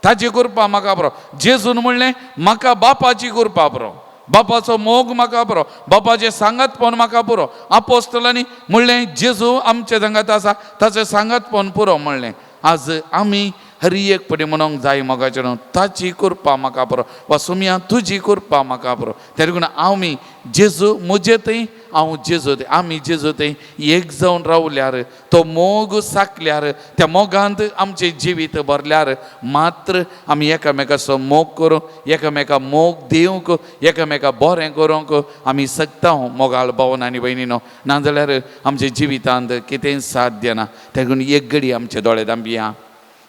ताची कृपा म्हाका पुरो. जेजून म्हणलें म्हाका बापाची कृपा पुरो, बापाचो मोग म्हाका पुरो, बापाचें सांगातपण म्हाका पुरो. आपोस्तलांनी म्हणलें जेजू आमचे सांगात आसा ताचें सांगातपण पुरो म्हणलें. आज आमी हर एक पटी म्हणूंक जाय मोगाचें न्हू ताची कृपा म्हाका पुरो वा सुमया तुजी कृपा म्हाका पुरो. त्या देखून आमी जेजू म्हजे थंय, हांव जेजू थंय, आमी जेजू थंय एक जावन रावल्यार, तो मोग साकल्यार, त्या मोगांत आमचें जिवीत भरल्यार मात्र आमी एकामेकाचो मोग करूंक, एकामेका मोग दिवंक, एकामेका बरें करूंक आमी शकता मोगाळ भवन आनी भयणी न्हू. नाजाल्यार आमच्या जिवितांत कितेंय साध्य ना. देखून एक घडी आमचे दोळे धांपया,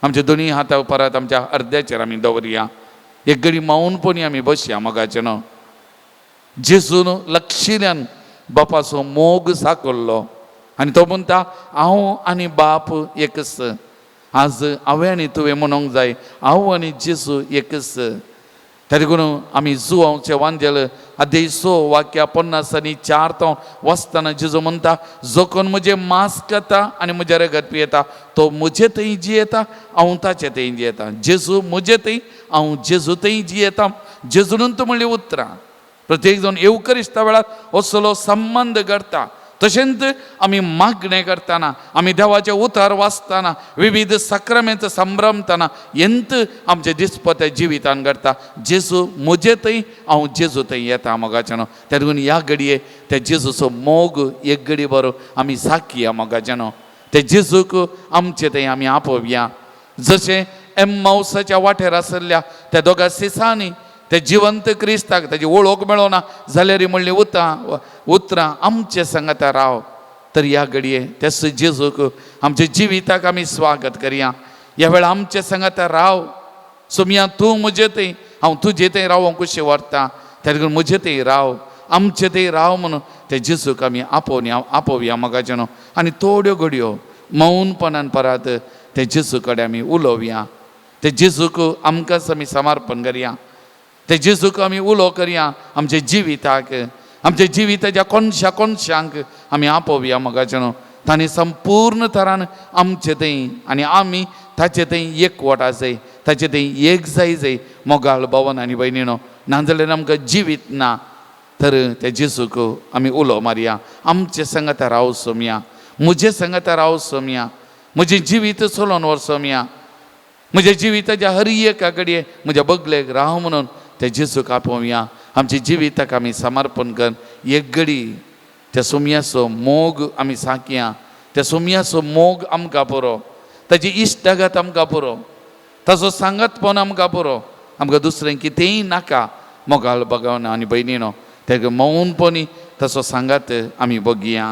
आमच्या दोनी हाता परत आमच्या अर्द्याचेर आमी दवरया, एक घडी मौनपणी आमी बसया मोगाचें न्हू. जेजून लक्षिल्यान बापाचो मोग साकल्लो आनी तो म्हणटा हांव आनी बाप एकच. आज हांवें आनी तुवें म्हणूंक जाय हांव आनी जेजू एकच. त्या देखून आमी जुवांवचें वांदेल अध्याय 6 वाक्या 54 तो वाचतना जेजू म्हणटा जो कोण म्हजें मांस खाता आनी म्हजें रगत पियेता तो म्हजे थंय जियेता, हांव ताचे थंय जियेता. जेजू म्हजे थंय, हांव जेजू थंय जियेता. जेजून म्हणली उतरां प्रत्येक जावन येवकरिस्ता वेळार असलो संबंद घडटा. तशेंच आमी मागणें करतना, आमी देवाचें उतर वाचतना, विविध साक्रमेंत संभ्रमतना येंत आमच्या दिसपत्या जिवितान घडटा. जेजू म्हजे थंय, हांव जेजू थंय येता मोगाचें न्हू. त्या देखून ह्या घडये त्या जेजूचो मोग एक घडी बरो आमी साकया मोगाचें न्हू. त्या जेजूक आमचे थंय आमी आपोवया. जशें एम्मावसाच्या वाटेर आसल्या त्या दोगा सिसांनी ते जिवंत क्रिस्ताक ताजी वळख मेळोना जाल्यार म्हणली उतरां उतरां आमचे सांगाता राव. तर ह्या घडये त्याच जेजूक आमच्या जिविताक आमी स्वागत करया. ह्या वेळार आमचे सांगाता राव सोमया, तूं म्हजे थंय, हांव तुजे थंय रावोंक कशें व्हरता, त्या देखून म्हजे थंय राव, आमचे थंय राव म्हणून ते जेजूक आमी आपोवया आपोवया मोगाचें न्हू. आनी थोड्यो घडयो मौनपणान परत ते जेजू कडेन आमी उलोवया. ते जेजूक आमकांच आमी समर्पण करया. ते जेजूक आमी उलो करया आमच्या जिविताक, आमच्या जिविताच्या कोनशा कोनशांक आमी आपोवया मोगाचें न्हू. तांणी संपूर्ण तरान आमचे थंय आनी आमी ताचे थंय एकवट आसाय, ताचे थंय एक जाय जाय मोगाळ भवन आनी भयणी न्हू. नाजाल्यार आमकां जिवीत ना. तर त्या जेजूक आमी उलो मारया, आमचे सांगाता राव सोमया, म्हजे सांगाता राव सोमया, म्हजें जिवीत चलोवन व्हर सोमया, म्हज्या जिविताच्या हर एका घडये म्हज्या बगलेक राव म्हणून त्या जेजूक आपोवया. आमच्या जिविताक आमी समर्पण कर एक घडी त्या सोमयाचो मोग आमी साकया. त्या सोमयाचो मोग आमकां पुरो, ताजी इश्टागत आमकां पुरो, ताचो सांगातपण आमकां पुरो, आमकां दुसरें कितेंय नाका मोगाळ भगवान आनी भयणी न्हू. तेका मौनपणी ताचो सांगात आमी बगया.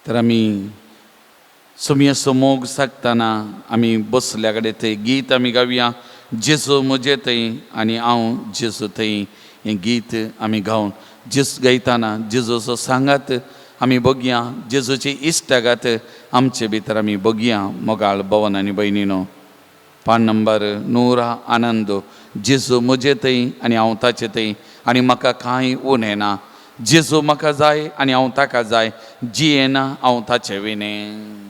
तर आमी सोमयाचो मोग सागतना आमी बसल्या कडेन थंय गीत आमी गावया, जेजू म्हजे थंय आनी हांव जेजू थंय, हें गीत आमी गावन जेजू गायतना जेजूचो सांगात आमी बघया जेजूची इश्टागात आमचे भितर आमी बघया मोगाळ भवन आनी भयणीनो. पान नंबर 100 आनंद. जेजू म्हजे थंय आनी हांव ताचे थंय आनी म्हाका कांय उणें ना. जेजू म्हाका जाय आनी हांव ताका जाय, जियेना हांव ताचे विणें.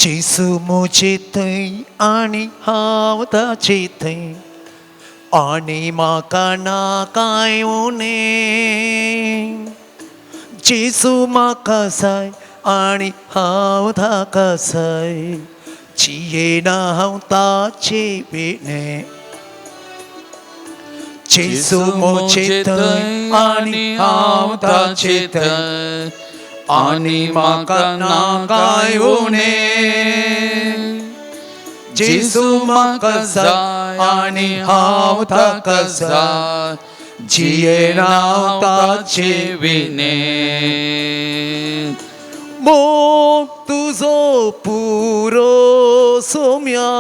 जेजू म्हजे थंय आनी हांव ताचे थंय आनी म्हाका ना कांय उणें. जेजू म्हाका जाय आनी हांव ताका जाय, जियेना हांव ताचे विणें. जेजू म्हजे थंय आनी हांव ताचे थंय आनी म्हाका ना कांय उणें. जेजू म्हाका जाय आनी हांव ताका जाय, जियेना हांव ताचे विणें. मोग तुजो पुरो सोम्या,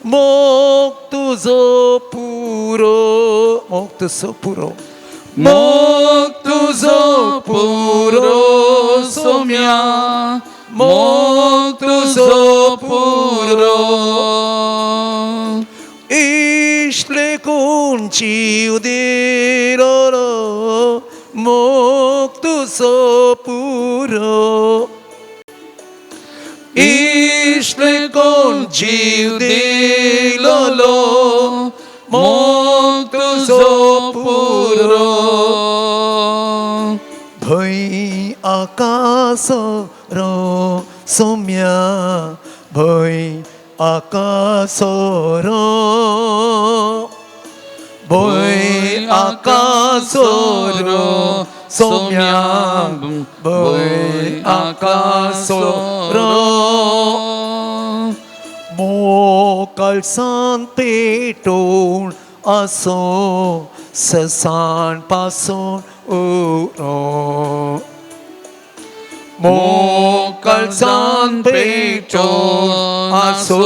मोग तुजो पुरो, मोग तुजो पुरो, मोग तुजो पुरो सोम्या, मोग तुजो पुरो. इश्ले कोण जीव दिलो, मोग तुजो पुरो. इश्ले कोण जीव दिलो, मोग तुजो पुरो. भंय आकासो रो सोम्या, भंय आकासो रो, भंय आकासो रो सोम्या, भंय आकासो रो. मोकळसान पेटोवन आसो ससान पासून उरो, मोकळसान पेटोवन आसो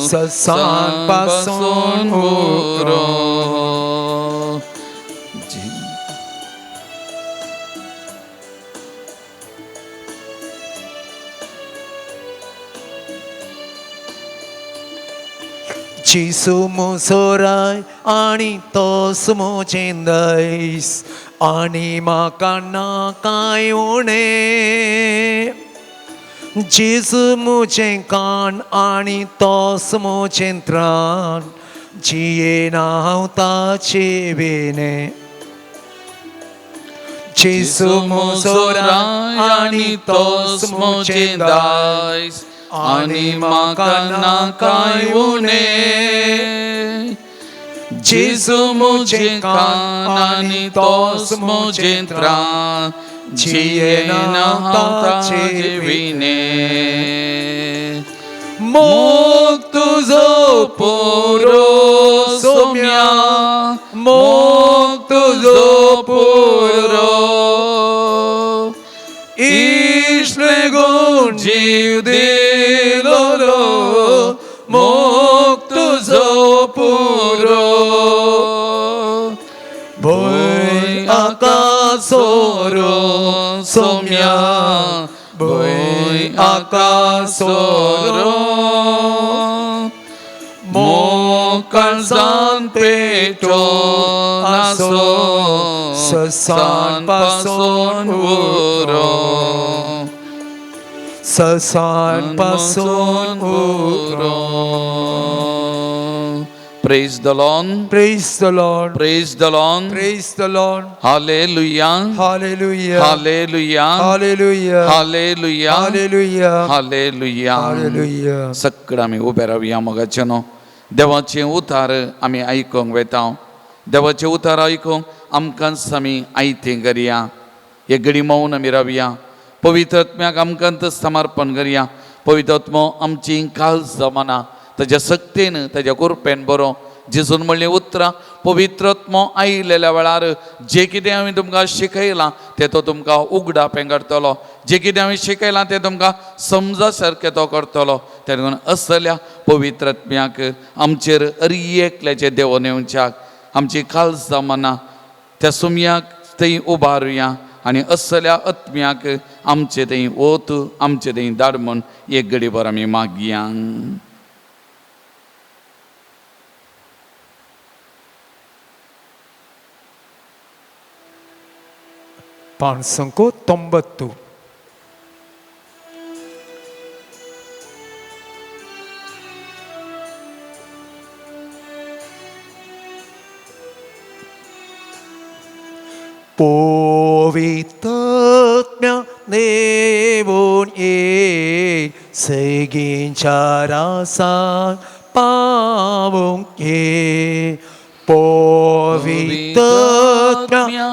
ससान पासून उरो. जेजू म्हजो आनी तोच म्हजें दायज आनी म्हाका ना कांय उणें. जेजू म्हजें कान आनी तोच म्हजें त्राण, जियेना हांव ताचे विणें. जेजू म्हजो आनी तोच म्हजें दायज आनी म्हाका ना कांय उणें. जेजू म्हजें कान आनी तोच म्हजें त्राण, जियेना हांव ताचे विणें. मोग तुजो पुरो सोम्या, मोग तुजो पुरो. इश्ले गुण जीव दिलो, मोग तुजो पुरो. भंय आकासो रो सोम्या, भंय आकासो रो. मोकळसान पेटोवन आसो ससान पासून उरो, ससान पासून उरो. Praise the Lord. Praise the Lord. Praise the Lord. Praise the Lord. Hallelujah. Hallelujah. Hallelujah. Hallelujah. Hallelujah. Hallelujah. Hallelujah. Hallelujah. सगळं आमी उबे रावया मोगाचे न्हू. देवाचें उतार आमी आयकूंक वेता. देवाचें उतार आयकूंक आमकांच आमी आयतें करया. हे घडी मौन आमी रावया. पवित्र आत्म्याक आमकांच समर्पण करया. पवित्र आत्मो आमची काल जमाना ताज्या सक्तेन ताज्या कृपेन बरो जेजून म्हणलीं उतरां पवित्र आत्मो आयिल्ल्या वेळार जें कितें हांवें तुमकां शिकयलां तें तो तुमकां उगडापें करतलो, जें कितें हांवें शिकयलां तें तुमकां समजा सारकें तो करतलो. तेन्ना देखून असल्या पवित्र आत्म्याक आमचेर अरी एकल्याचें देवोन येवच्याक आमची काळजां मनां त्या सुमयाक थंय उबारुया आनी असल्या आत्म्याक आमचे थंय वत आमचे थंय धाड म्हूण एक घडीभर आमी मागया. पांचसंको 90. पवित्रात्म्या देवून ये, सगळींच्या रासान पावूंक ये. पवित्रात्म्या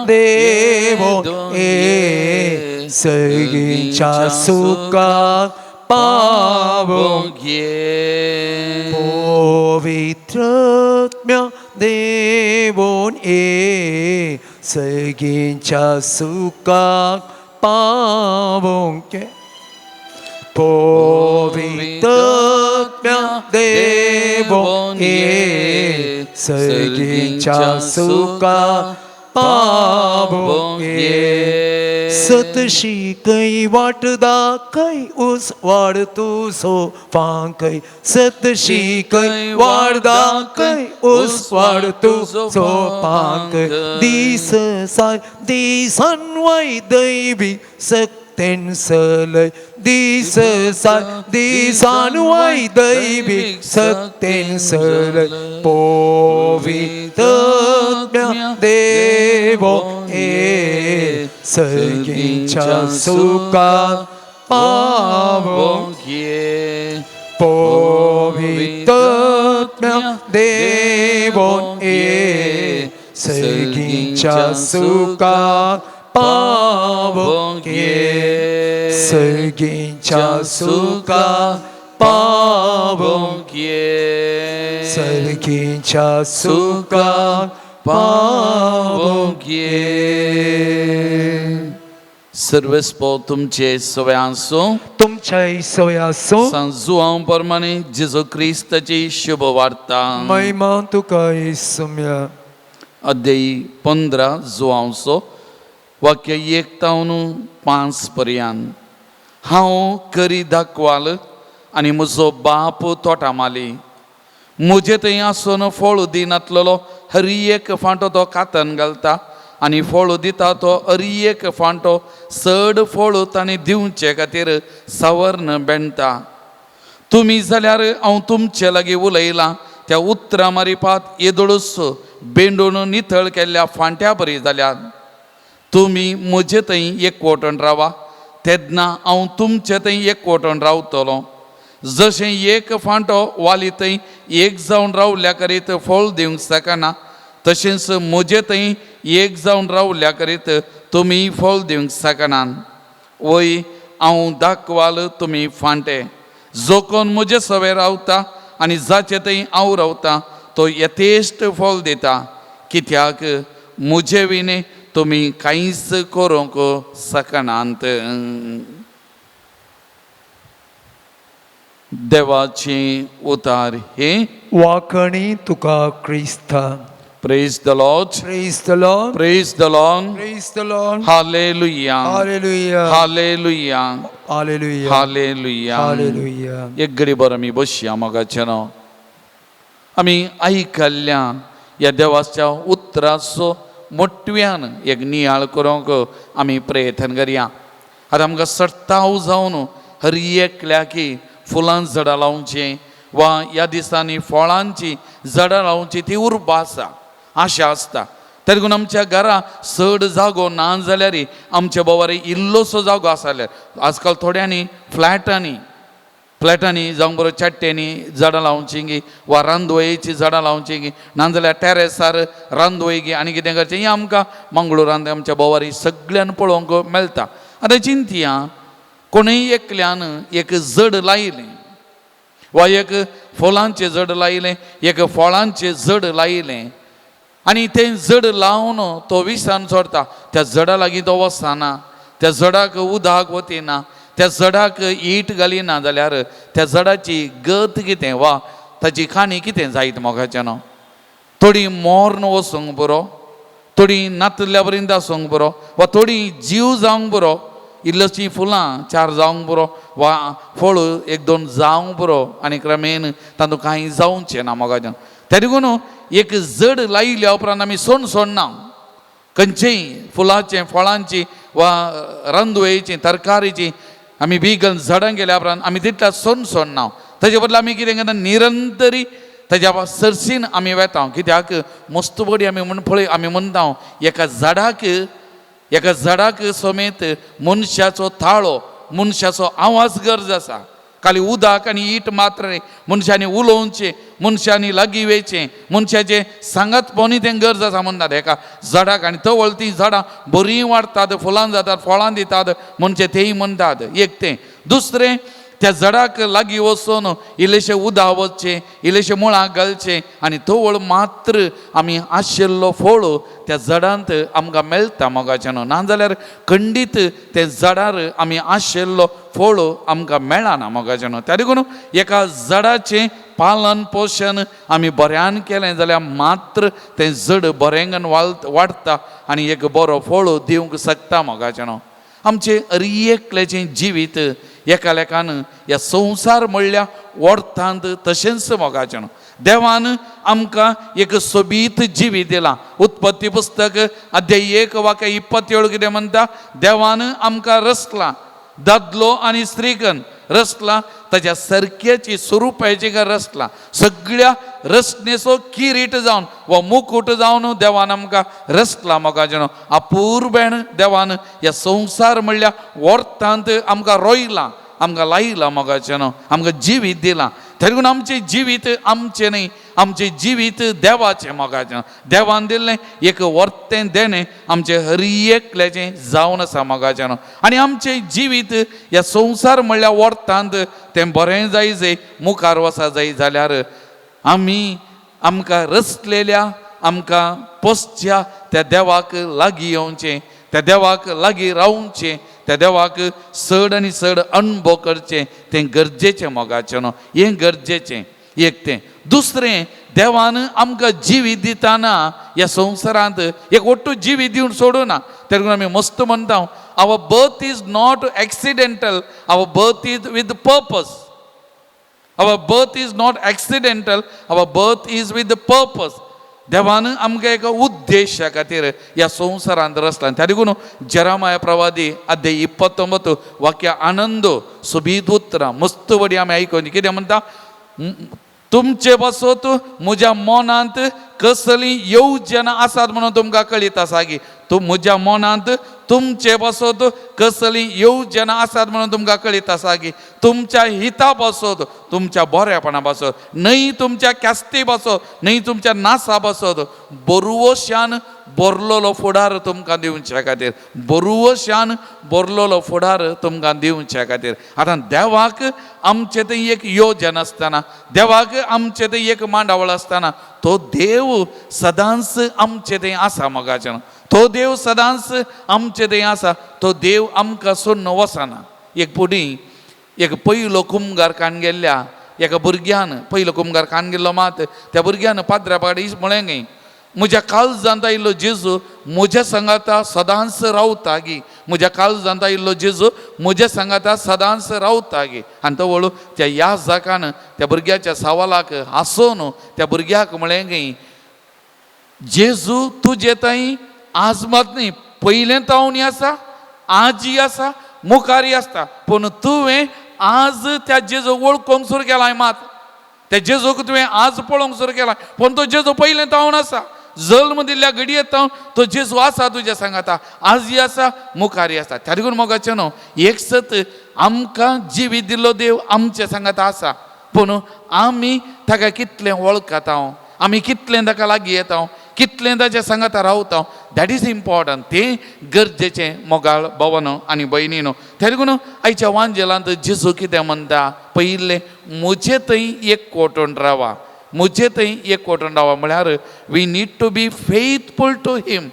देवून ये, सगळींच्या सुखाक पावूंक ये. पवित्रात्म्या देवून ये, सगळींच्या सुखाक पावूंक ये. पवित्रात्म्या देवून ये, सगळींच्या सुखाक पावूंक ये. सत शिकय वाट दाखय उजवाड तुजो फांकय, सत शिकय वाट दाखय उजवाड तुजो फांकय. दीस साय दिसान वय दैवी सक्तेन सलय, दीस साय दिसान वय दैवी सक्तेन सलय. पवित्रात्म्या देवो ये, सगळींच्या सुखाक पावूंक ये. पवित्रात्म्या देवोन ये, सगळींच्या सुखाक पावूंक ये. सगळींच्या सुखाक पावूंक ये. सगळींच्या सुखाक पावूंक ये. सर्वेस्पो तुमचे सवय आसूं. तुमच्याय सवय आसूं. सांत जुआंव प्रमाणे जेजू क्रिस्ताची शुभ वार्ता. महिमा तुका येसुम्या. अध्यायी 15 जुआंवचो वाक्य 1 तावन 5 पर्यंत. हांव करी दाखवाल आनी म्हजो बाप तोटा माली. म्हजे थंय आसून फळ दिनातलेलो हरी एक फांटो तो कातन घालता आनी फळ दिता तो हरी एक फांटो चड फळ ताणें दिवचे खातीर सवर्ण बेणटा. तुमी जाल्यार हांव तुमचे लागीं उलयलां त्या उतरां मारिपात येदोळूच बेंडून नितळ केल्ल्या फांट्या बरी जाल्यात. तुमी म्हजे थंय एकवटून रावा तेन्ना हांव तुमचे थंय एकवटून रावतलो. जशें एक फांटो वाली थंय एक जावन रावल्या करीत फळ दिवंक शकना तशेंच म्हजे थंय एक जावन रावल्या करीत तुमी फळ दिवंक शकनात. वय हांव दाखवाल तुमी फांटे. जो कोण म्हजे सवे रावता आनी जाचे थंय हांव रावता तो यथेश्ट फळ दिता, कित्याक म्हजे विणे तुमी कांयच करूंक शकनात. देवाचें उतार हे. वाकणी तुका क्रिस्ता. Praise the Lord. Praise the Lord. Praise the Lord. Praise the Lord. Hallelujah. Hallelujah. Hallelujah. Hallelujah. Hallelujah. Hallelujah. एक घडी बरं आमी बसया मोगाचें न्हू. आमी आयकल्ल्या ह्या देवाच्या उतराचो मोटव्यान एक नियाळ करूंक आमी प्रयत्न करया. आतां आमकां सत्ताव जावन हर एकल्याकी फुलां झाडां लावचें वा ह्या दिसांनी फळांची झाडां लावची ती उर्बा आसा, आशा आसता. तरी देखून आमच्या घरा चड जागो ना जाल्यार आमच्या बोवार इल्लोसो जागो आसा जाल्यार आजकाल थोड्यांनी फ्लॅटांनी फ्लॅटांनी जावं बरो चट्ट्यांनी झाडां लावची गी वा रांदवयेची झाडां लावची गी नाजाल्यार टॅरेसार रांदवय गी आनी कितें करचें हें आमकां मंगळुरांत आमच्या बोवारी सगळ्यान पळोवंक मेळटा. आतां चिंतया कोणूय एकल्यान एक जड लायलें वा एक फुलांचें जड लायलें, एक फळांचें जड लायलें आनी तें जड लावन तो विसान सोडटा. त्या जडा लागीं तो वचना, त्या जडाक उदक वतिना, त्या जडाक ईट घालिना जाल्यार त्या जडाची गत कितें वा ताची काणी कितें जायत मोगाच्यानो. थोडी मोर्न वचूंक पुरो, थोडी नातल्या पर्यंत आसूंक पुरो वा थोडी जीव जावंक पुरो, इल्लोशीं फुलां चार जावंक पुरो वा फळ एक दोन जावंक पुरो आनी क्रमेन तातूंत कांय जावचें ना मोगाच्यान. त्या देखून एक जड लायल्या उपरांत आमी सोण सोडना, खंयचेय फुलाचें फळांची वा रांदुळेची तरकारीची आमी बी घालून झाडां गेल्या उपरांत आमी तितल्या सोण सोडना. ताजे बदला आमी कितें करता, निरंतरी ताज्या सरसीन आमी वेता. कित्याक मस्त बडी आमी म्हण पळय आमी म्हणटा एका झाडाक, एका झाडाक समेत मनशाचो ताळो, मनशाचो आवाज गरज आसा. खाली उदक आनी ईट मात्र न्ही, मनशांनी उलोवचें, मनशांनी लागीं वयचें, मनशाचें सांगात पोनी तें गरज आसा म्हणटात एका झाडाक. आनी तवळ तीं झाडां बरीं वाडटात, फुलां जातात, फळां दितात म्हणचे तेय म्हणटात. एक तें, दुसरें त्या झाडाक लागीं वचून इल्लेशें उदक वचचें, इल्लेशें मुळाक घालचें आनी तवळ मात्र आमी आशिल्लो फळ त्या झाडांत आमकां मेळटा मोगाचें न्हू. नाजाल्यार खंडीत ते झाडार आमी आशिल्लो फळ आमकां मेळना मोगाचें न्हू. त्या देखून एका झाडाचें पालन पोशण आमी बऱ्यान केलें जाल्यार मात्र तें झड बरेंगन वाडटा आनी एक बरो फळ दिवंक शकता मोगाचें न्हू. आमचें अरियकल्याचें जिवीत एका लेखान ह्या संवसार म्हणल्या वर्थांत तशेंच मोगाचें न्हू. देवान आमकां एक सोबीत जिवीत दिलां. उत्पत्ती पुस्तक अध्याय 1 वाक्य 27 कितें म्हणटा, देवान आमकां रचलां दादलो आनी स्त्रीकन रचलां, ताच्या सारक्याची स्वरुपाची रचलां. सगळ्या रचनेचो किरीट जावन वा मुकूट जावन देवान आमकां रचलां मोगाचें न्हू. अपुर्बेण देवान ह्या संवसार म्हणल्या वर्थांत आमकां रोयलां, आमकां लायलां मोगाचें न्हू, आमकां जिवीत दिलां. तरी आमचें जिवीत आमचें न्ही, आमचें जिवीत देवाचें मोगाचें. देवान दिल्लें एक वर्तें देणें आमचें हर एकल्याचें जावन आसा मोगाचें न्हू. आनी आमचें जिवीत ह्या संवसार म्हणल्यार वर्थांत तें बरें जाय जाय मुखार वचा जाय जाल्यार आमी आमकां रचलेल्या आमकां पोसच्या त्या देवाक लागीं येवचें, त्या देवाक लागीं रावचें, त्या देवाक चड आनी चड अणभव करचें, तें गरजेचें मोगाचें न्हू. हें गरजेचें एक तें. दुसरें, देवान आमकां जिवीत दितना ह्या संवसारांत एक ओट्टू जिवीत दिवन सोडूना. तेका आमी मस्त म्हणटा, our birth is not accidental, our birth is with purpose. Our birth is not accidental, our birth is with purpose. देवान आमकां एका उद्देशा खातीर ह्या संवसारांत रचला. त्या देखून जेरामाया प्रवादी अध्याय 29 वाक्य आनंद सोबीत उतरां मस्त वडी आमी आयकून कितें म्हणटा, तुमचे पासत म्हज्या मनांत कसली येवजणां आसात म्हणून तुमकां कळीत आसा की तूं म्हज्या मनांत तुमचे पासत कसली येवजणां आसात म्हणून तुमकां कळीत आसा की तुमच्या हिता पासत, तुमच्या बरेपणा पासत न्हय, तुमच्या क्यास्ती पासत न्हय, तुमच्या नासा पासत बरवशान बरलोलो फुडार तुमकां दिवच्या खातीर, बरवशान बरलोलो फुडार तुमकां दिवच्या खातीर. आतां देवाक आमचें थंय एक योजन आसतना, देवाक आमचें थंय एक मांडावळ आसतना तो देव सदांच आमचे थंय आसा मोगाचें. तो देव सदांच आमचे थंय आसा, तो देव आमकां सोडून वचना. एक फुडें एक पयलो कुमगार कान गेल्ल्या एका भुरग्यान, पयलो कुमगार कान गेल्लो मात त्या भुरग्यान पाद्रा पाडी म्हळें गे, म्हज्या काळजांत आयिल्लो जेजू म्हज्या सांगाता सदांच रावता गी, म्हज्या काळजांत आयिल्लो जेजू म्हज्या सांगाता सदांच रावता गी. आनी तो वळू त्या ह्या जाकान त्या भुरग्याच्या सवालाक हांसोन त्या भुरग्याक म्हळें गे, जेजू तुजे थंय आज मात न्ही, पयलें तावनी आसा, आजी आसा, मुखारी आसता, पूण तुवें आज त्या जेजू वळखूंक सुरू केलाय मात, त्या जेजूक तुवें आज पळोवंक सुरू केलाय, पूण तो जेजू पयलें तावन आसा, जल्म दिल्ल्या घडयेत तावन तो जेजू आसा तुज्या सांगाता, आजय आसा, मुखारी आसा. त्या देखून मोगाचें न्हू, एक सत आमकां जिवीत दिल्लो देव आमच्या सांगाता आसा, पूण आमी ताका कितलें वळखता, आमी कितलें ताका लागीं येता, कितलें ताच्या सांगाता रावता, that is important. तें गरजेचें मोगाळ भवनो आनी भयणीनो. तें देखून आयच्या वांजेलांत जेजू कितें म्हणटा, पयलें म्हजे थंय एक कोटून रावा, म्हजे थंय एक कोटून रावा. म्हळ्यार we need to be faithful to him.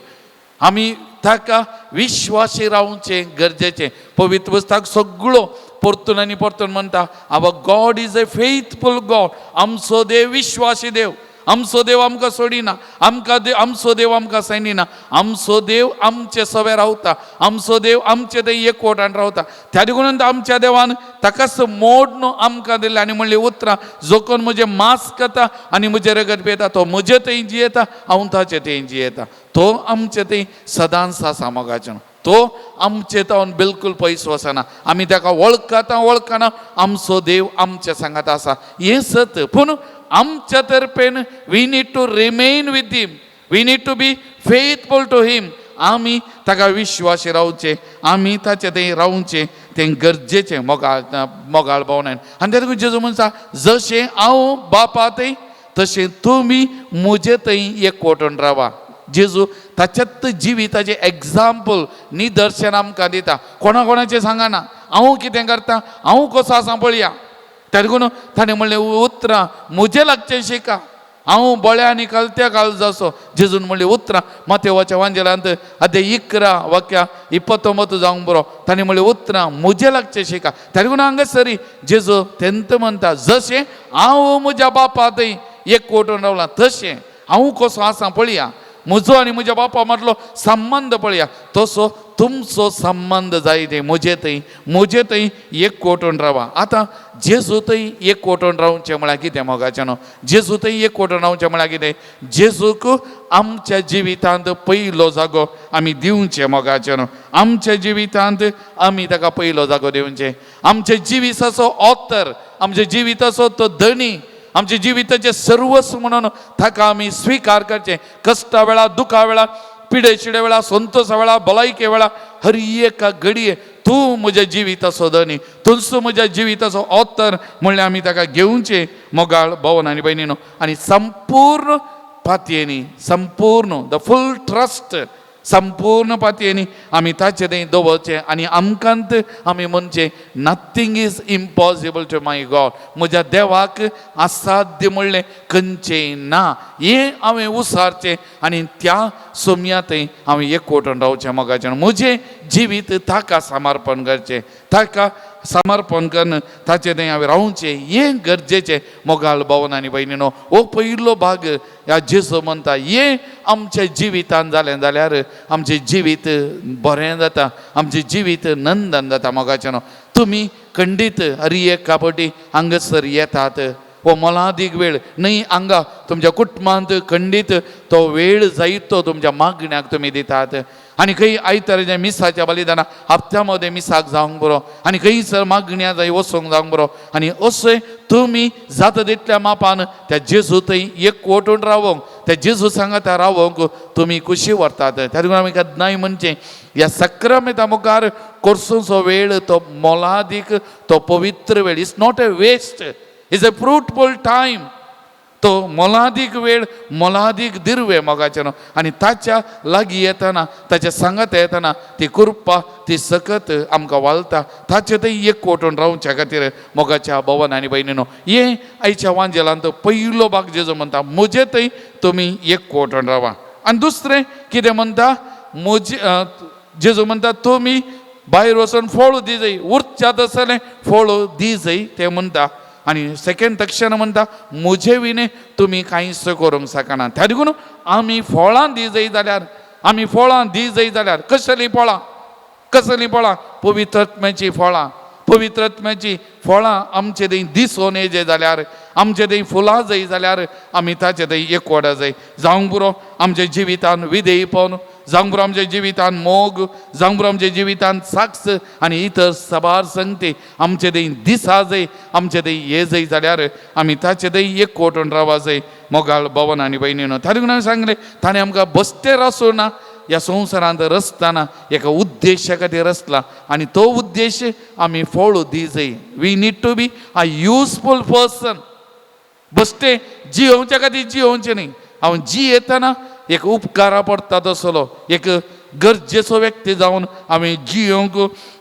आमी ताका विश्वासी रावचें गरजेचें. पवित्र पुस्तक सगळो परतून आनी परतून म्हणटा, our God is a faithful God. आमचो देव विश्वासी देव, आमचो देव आमकां सोडिना, आमकां देव, आमचो देव आमकां सांडिना, आमचो देव आमचे सवे रावता, आमचो देव आमचे थंय एकवटान रावता. त्या देखून आमच्या देवान ताकाच मोड न्हू आमकां दिलें आनी म्हणली उतरां, जो कोण म्हजें मांस खाता आनी म्हजें रगत पियेता तो म्हजे थंय जियेता, हांव ताचे थंय जियेता. तो आमचे थंय सदांच आसा मोगाचें, तो आमचे तावन बिलकूल पयस वचना. आमी ताका वळखता वळखना, आमचो देव आमचे सांगात आसा हें सत. पूण आमच्या तर्फेन we need to remain with him, we need to be faithful to him. आमी ताका विश्वासी रावचें, आमी ताचे थंय रावचें, तें गरजेचें मोगाळ मोगाळ भावनान. आनी तें जेजू म्हणटा, जशें हांव बापा थंय तशें तुमी म्हजे थंय एकवटून रावा. जेजू ताच्यात जिविताचें एग्जाम्पल निदर्शन आमकां दिता. कोणा कोणाचें सांगना, हांव कितें करता, हांव कसो आसा पळया. त्या देखून ताणें म्हणलें उतरां, म्हजें लागचें शिका, हांव बळ्या आनी कलत्या काळजाचो. जेजून म्हणलें उतरां मातेवाच्या वांजेलांत अध्याय 11 वाक्या 29 जावंक बरो. ताणें म्हणलें उतरां, म्हजें लागचें शिका. त्या देखून हांगासरी जेजू तेंत म्हणटा, जशें हांव म्हज्या बापा थंय एक कोटून रावलां तशें हांव कसो आसा पळया, म्हजो आनी म्हज्या बापा मदलो संबंद पळया, तसो तुमचो संबंद जाय ते म्हजे थंय, म्हजे थंय एक कोटून रावा. आतां जेजू थंय एक कोटून रावचें म्हळ्यार कितें मोगाचें न्हू? जेजू थंय एक कोटून रावचें म्हळ्यार कितें? जेजूक आमच्या जिवितांत पयलो जागो आमी दिवचें मोगाचें न्हू. आमच्या जिवितांत आमी ताका पयलो जागो दिवचें. आमच्या जिविताचो ऑथर, आमच्या जिविताचो तो धनी, आमच्या जिविताचें सर्वस्व म्हणून ताका आमी स्विकार करचें. कश्टा वेळा, दुखा वेळा, पिडे शिडे वेळा, संतोषा वेळा, भलायके वेळा, हर एका घडये तूं म्हज्या जिविताचो धनी, तूंच म्हज्या जिविताचो ऑथर म्हणल्यार आमी ताका घेवचें मोगाळ भवन आनी भयणीनो. आनी संपूर्ण पातयेनी, संपूर्ण the full trust, संपूर्ण पातयेनी आमी ताचे थंय दवरचें आनी आमकांत आमी म्हणचें, nothing is impossible to my God. म्हज्या देवाक असाध्य म्हणलें खंयचें ना हें हांवें उसारचें आनी त्या सोम्या थंय हांवें एकवटून रावचें मोगाचें. म्हजें जिवीत ताका समर्पण करचें, ताका समर्पण करून ताचें थंय हांवें रावचें हें गरजेचें मोगाळ भवन आनी भयणीनो. हो पयलो भाग ह्या जेजू म्हणटा, हें आमच्या जिवितान जालें जाल्यार आमचें जिवीत बरें जाता, आमचें जिवीत नंदन जाता मोगाचें न्हू. तुमी खंडीत हर एक कापटी हांगासर येतात, हो मोलादीक वेळ न्हय. हांगा तुमच्या कुटुंबांत खंडीत तो वेळ जायतो तुमच्या मागण्याक तुमी दितात. आनी खंय आयताराच्या मिसाच्या बलिदाना हप्त्या मदें मिसाक जावंक बरो आनी खंयसर मागण्या जाय वचूंक जावंक बरो. आनी अशें तुमी जाता तितल्या मापान त्या जेजू थंय एक वटून रावोंक, त्या जेजू सांगाता रावोंक तुमी खुशी व्हरतात. त्या देखून आमी केन्नाय म्हणचें, ह्या सक्रामेंता मुखार कोर्सूचो वेळ तो मोलादीक, तो पवित्र वेळ. It's not a waste, it's a fruitful time. तो मोलादीक वेळ, मोलादीक दिर्वे मोगाचें न्हू. आनी ताच्या लागीं येतना, ताच्या सांगात येतना ती कृपा, ती सकत आमकां वालता. ताचे थंय एक वटून रावच्या खातीर मोगाच्या भवन आनी भयणीनो, हें आयच्या वांजेलांत पयलो भाग. जेजो म्हणटा, म्हजे थंय तुमी एक वटून रावा. आनी दुसरें कितें म्हणटा म्हजे जेजू म्हणटा, तुमी भायर वचून फळ दी जाय, उरच्या तसलें फळ दी जाय तें म्हणटा. आनी सेकंड तक्षण म्हणटा, म्हजे विणे तुमी कांयच करूंक शकना. त्या देखून आमी फळां दी जाय जाल्यार, आमी फळां दी जाय जाल्यार कसलीं फळां, कसलीं फळां? पवित्र आत्म्याचीं फळां. पवित्र आत्म्याचीं फळां आमचे थंय दिसून येजे जाल्यार, आमचे थंय फुलां जाय जाल्यार आमी ताचे थंय एकवटा जाय. जावंक पुरो आमच्या जिवितान विधेयपण, जावंक पुरो आमच्या जिवितान मोग, जावंक पुरो आमच्या जिवितान साक्ष आनी इतर सबार संगती आमचे थंय दिसा जाय, आमचे थंय ये जाय जाल्यार आमी ताचे थंय एकवटून रावा जाय मोगाळ भवन आनी भयणीनो. ताणें हांवें सांगलें, ताणें आमकां बसते आसूं ना ह्या संवसारांत रचतना एका उद्देशा खातीर रचला आनी तो उद्देश आमी फॉलो दी जाय. We need to be a useful person. बसते जियोवच्या खातीर जियोवचें न्ही, हांव जियेतना एक उपकारा पडटा तसलो एक गरजेचो व्यक्ती जावन आमी जियोंक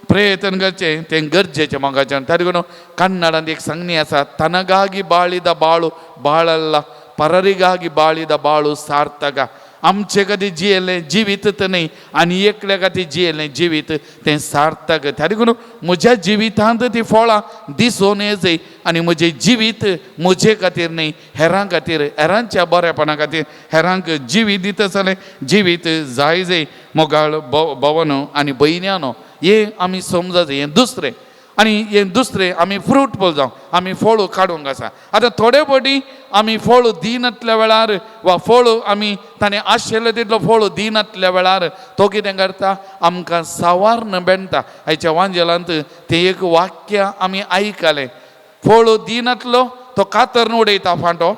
प्रयत्न करचें तें गरजेचें मोगाचें. त्या देखून कन्नडांत एक सांगणी आसा, तनगागी बाळिदा बाळू बाळल्ला पररिगागी बाळिदा बाळू सार्थका. आमचे खातीर जियेलें जिवीत तर न्हय आनी एकल्या खातीर जियेलें जिवीत तें सार्थक. त्या देखून म्हज्या जिवितांत ती फळां दिसून येजय आनी म्हजें जिवीत म्हजे खातीर न्हय हेरां खातीर, हेरांच्या बरेपणा खातीर, हेरांक जिवीत दिता जालें जिवीत जाय जाय. मोगाळ भवनो आनी भयण्यानो, हें आमी समजत. हें दुसरें आनी हें दुसरें आमी फ्रुटफूल जावं, आमी फळ काडूंक आसा. आतां थोडे फावटी आमी फळ दिनातल्या वेळार वा फळ आमी ताणें आशिल्लें तितलो फळ दिनातल्या वेळार तो कितें करता, आमकां सावार बेणटा. आयच्या वांजेलांत तें एक वाक्य आमी आयकलें, फळ दिनातलो तो कातरून उडयता फांटो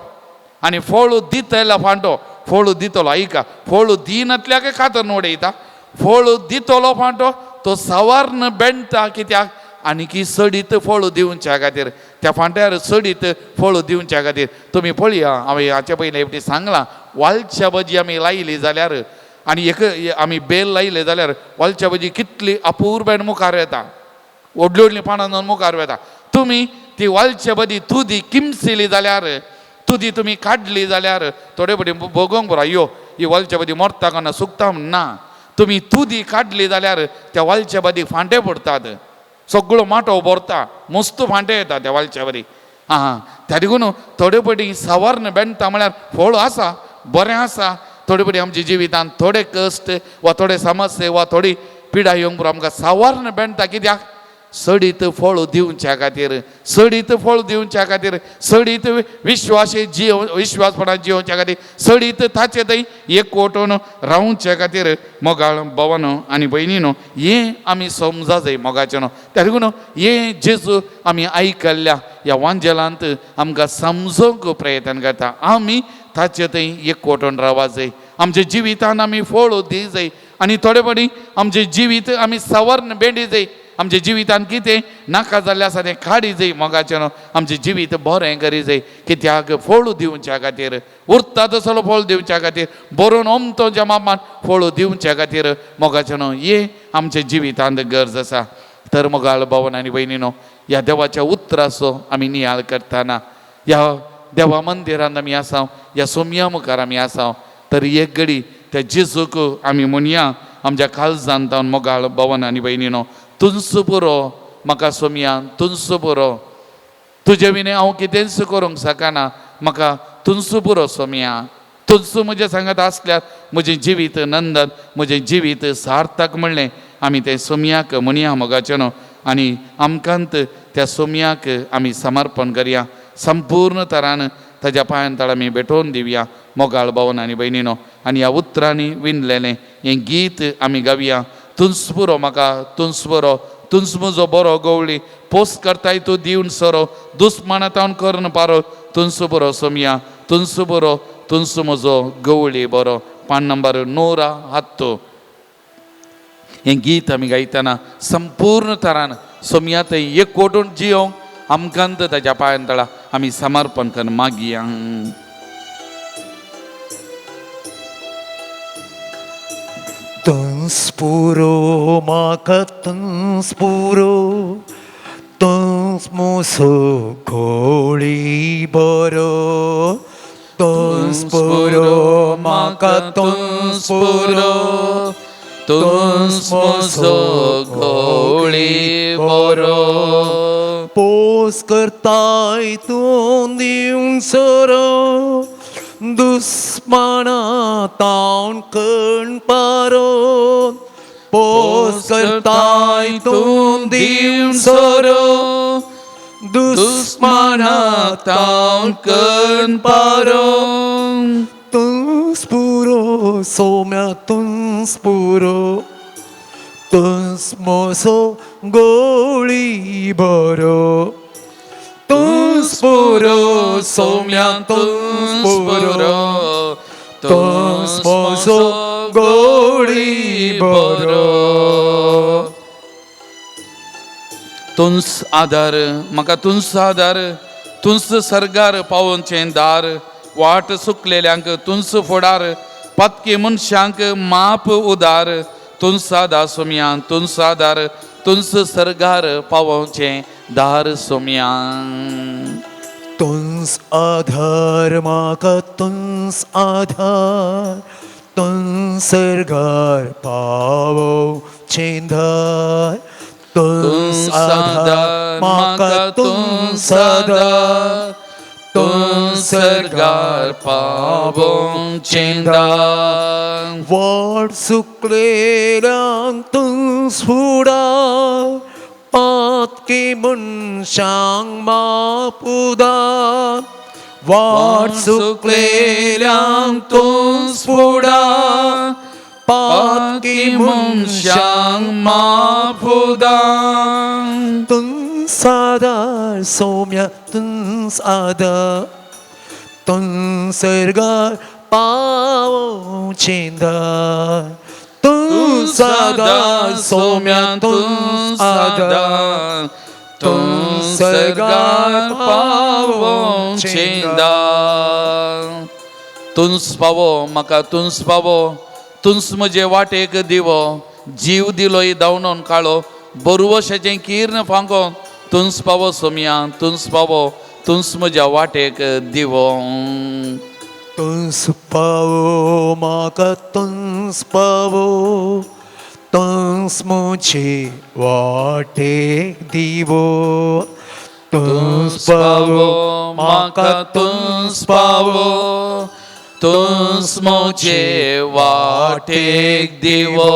आनी फळ दितलो फांटो, फळ दितलो आयका, फळ दिनातल्याक कातरून उडयता, फळ दितलो फांटो तो सावार बेणटा. कित्याक? आनी की सडीत फळ दिवच्या खातीर, त्या फांट्यार सडीत फळ दिवच्या खातीर. तुमी पळया, हांवें हाचे पयलीं एकटी सांगलां, वालच्या भाजी आमी लायली जाल्यार आनी एक आमी बेल लायले जाल्यार वालच्या भाजी कितली अपुरबायेन मुखार येता, व्हडली व्हडली पानां जावन मुखार येता. तुमी ती वालच्या भाजी तुदी किमसिली जाल्यार, तुदी तुमी काडली जाल्यार थोडे फावटी भोगोंक बरो, अय्यो ही वालच्या भाजी मरता केन्ना सुकता म्हण ना. तुमी तुदी काडली जाल्यार त्या वालच्या भाजी फांटे पडटात, सगळो माटो भरता, मस्त फांटे येता त्या वालच्या वरी. आं, त्या देखून थोडे फावटी सावार बेणटा म्हळ्यार फळ आसा, बरें आसा. थोडे फावटी आमच्या जिवितांत थोडे कश्ट वा थोडे समस्ये वा थोडी पिडा येवंक पुरो आमकां सावार बेणटा. कित्याक? सडीत फळ दिवच्या खातीर, सडीत फळ दिवच्या खातीर, सडीत विश्वासे जिव विश्वासपणान जिवच्या खातीर, सडीत ताचे थंय एकवटून रावच्या खातीर. मोगाळ भवनो आनी भयणीनो, हें आमी समजा जाय मोगाचें न्हू. त्या देखून हें जेजू आमी आयकल्ल्या ह्या वांजेलांत आमकां समजूंक प्रयत्न करता. आमी ताचे थंय एकवटून रावा जाय, आमच्या जिवितान आमी फळ दी जाय आनी थोडे फावटी आमचें जिवीत आमी सवर्ण बेंडी जाय. आमच्या जिवितान कितें नाका जाल्लें आसा तें काडी जाय मोगाचें न्हू. आमचें जिवीत बरें करी जाय, कित्याक? फळ दिवच्या खातीर, उरता तसलो फळ दिवच्या खातीर, बरोवन ओमतो ज्या मापान फळ दिवच्या खातीर मोगाचें न्हू. हें आमच्या जिवितांत गरज आसा. तर मोगाळ भवन आनी भयणीनो, ह्या देवाच्या उतराचो आमी नियाळ करतना ह्या देवा मंदिरांत आमी आसा, ह्या सोमया मुखार आमी आसा, तर एक घडी त्या जेजूक आमी म्हणया आमच्या काळजांत मोगाळ भवन आनी भयणीनो, तुंच पुरो म्हाका सोमया, तुंच पुरो, तुजे विणे हांव कितेंच करूंक शकना, म्हाका तुंच पुरो सोमया, तुंच म्हजें सांगत आसल्यार म्हजें जिवीत नंदन, म्हजें जिवीत सार्थक म्हणलें आमी तें सोमयाक म्हणया मोगाचें न्हू. आनी आमकांत त्या सोमयाक आमी समर्पण करया, संपूर्ण तरान ताज्या पांयान तळ आमी भेटोवन दिवया मोगाळ भवन आनी भयणीनो. आनी ह्या उतरांनी विणलेलें हें गीत आमी गावया, तुंच पुरो म्हाका, तुंच पुरो, तुंच म्हजो बरो गवळी, पोस करताय तूं दिवन सरो, दुस्माना तावन करून पारो, तुंच पुरो सोमया, तुंच पुरो, तुंच म्हजो गवळी बरो. पान नंबर 110. हें गीत आमी गायतना संपूर्ण तरान सोमया थंय एकवटून जियोंक आमकां ताज्या पांयान तळा आमी समर्पण करून मागया. तुंच पुरो म्हाका, तुंच पुरो, तुंच म्हजो घोळी बरो, तुंच पुरो म्हाका, तुंच पुरो, तुंच म्हजो गवळी बरो, पोस करताय तूं दिवन सरो, दुस्माना तावन कण पारो, पोस करताय तूं दिवन सरो, दुस्माना तावन कण पारो, तुंच पुरो सोम्या, तुंच पुरो, तुंच म्हजो गोळी बरो, तुंच पुरो सोम्या, तुंच पुरो, तुंच म्हजो गोळी बरो. तुंच आदार म्हाका, तुंच आदार, तुंच सर्गार पावोवचें दार, वाट सुकलेल्यांक तुंच फुडार, पातकी मनशांक माप उदार तुमचा आदार सोमया तुमचो आदार तुमचो सर्गार पावोवचें दार सोमया. तुंस आधार म्हाका तुंस आधार तुंस सर्गार पावोवचें धार तुंस आधार म्हाका तुंस आधार तूं सर्गार पावोवचें दार. वाट सुकलेल्यांक तुंस फुडार पातकी मनशांक माप उदार वाट सुकलेल्यांक तुंस फुडार पातकी मनशांक माप उदार. तुंस आदार सौम्या तुंस आदार तुंस सर्गार पावोवचें दार तुंस आदार सौम्या तुंस आदार तूं सर्गार पावोवचें दार. तुंस पावो म्हाका तुंस पावो तुंस म्हजे वाटेक दिवो जीव दिलो धांवणोन काळो बरवशाचें किर्ण फांको तुंस पावो सोमया तुंस पावो तुंस म्हज्या वाटेक दिवो. तुंस पावो म्हाका तुंस पावो तुंस म्हजे वाटेक दिवो तुंस पावो म्हाका तुंस पावो तुंस म्हजे वाटेक दिवो.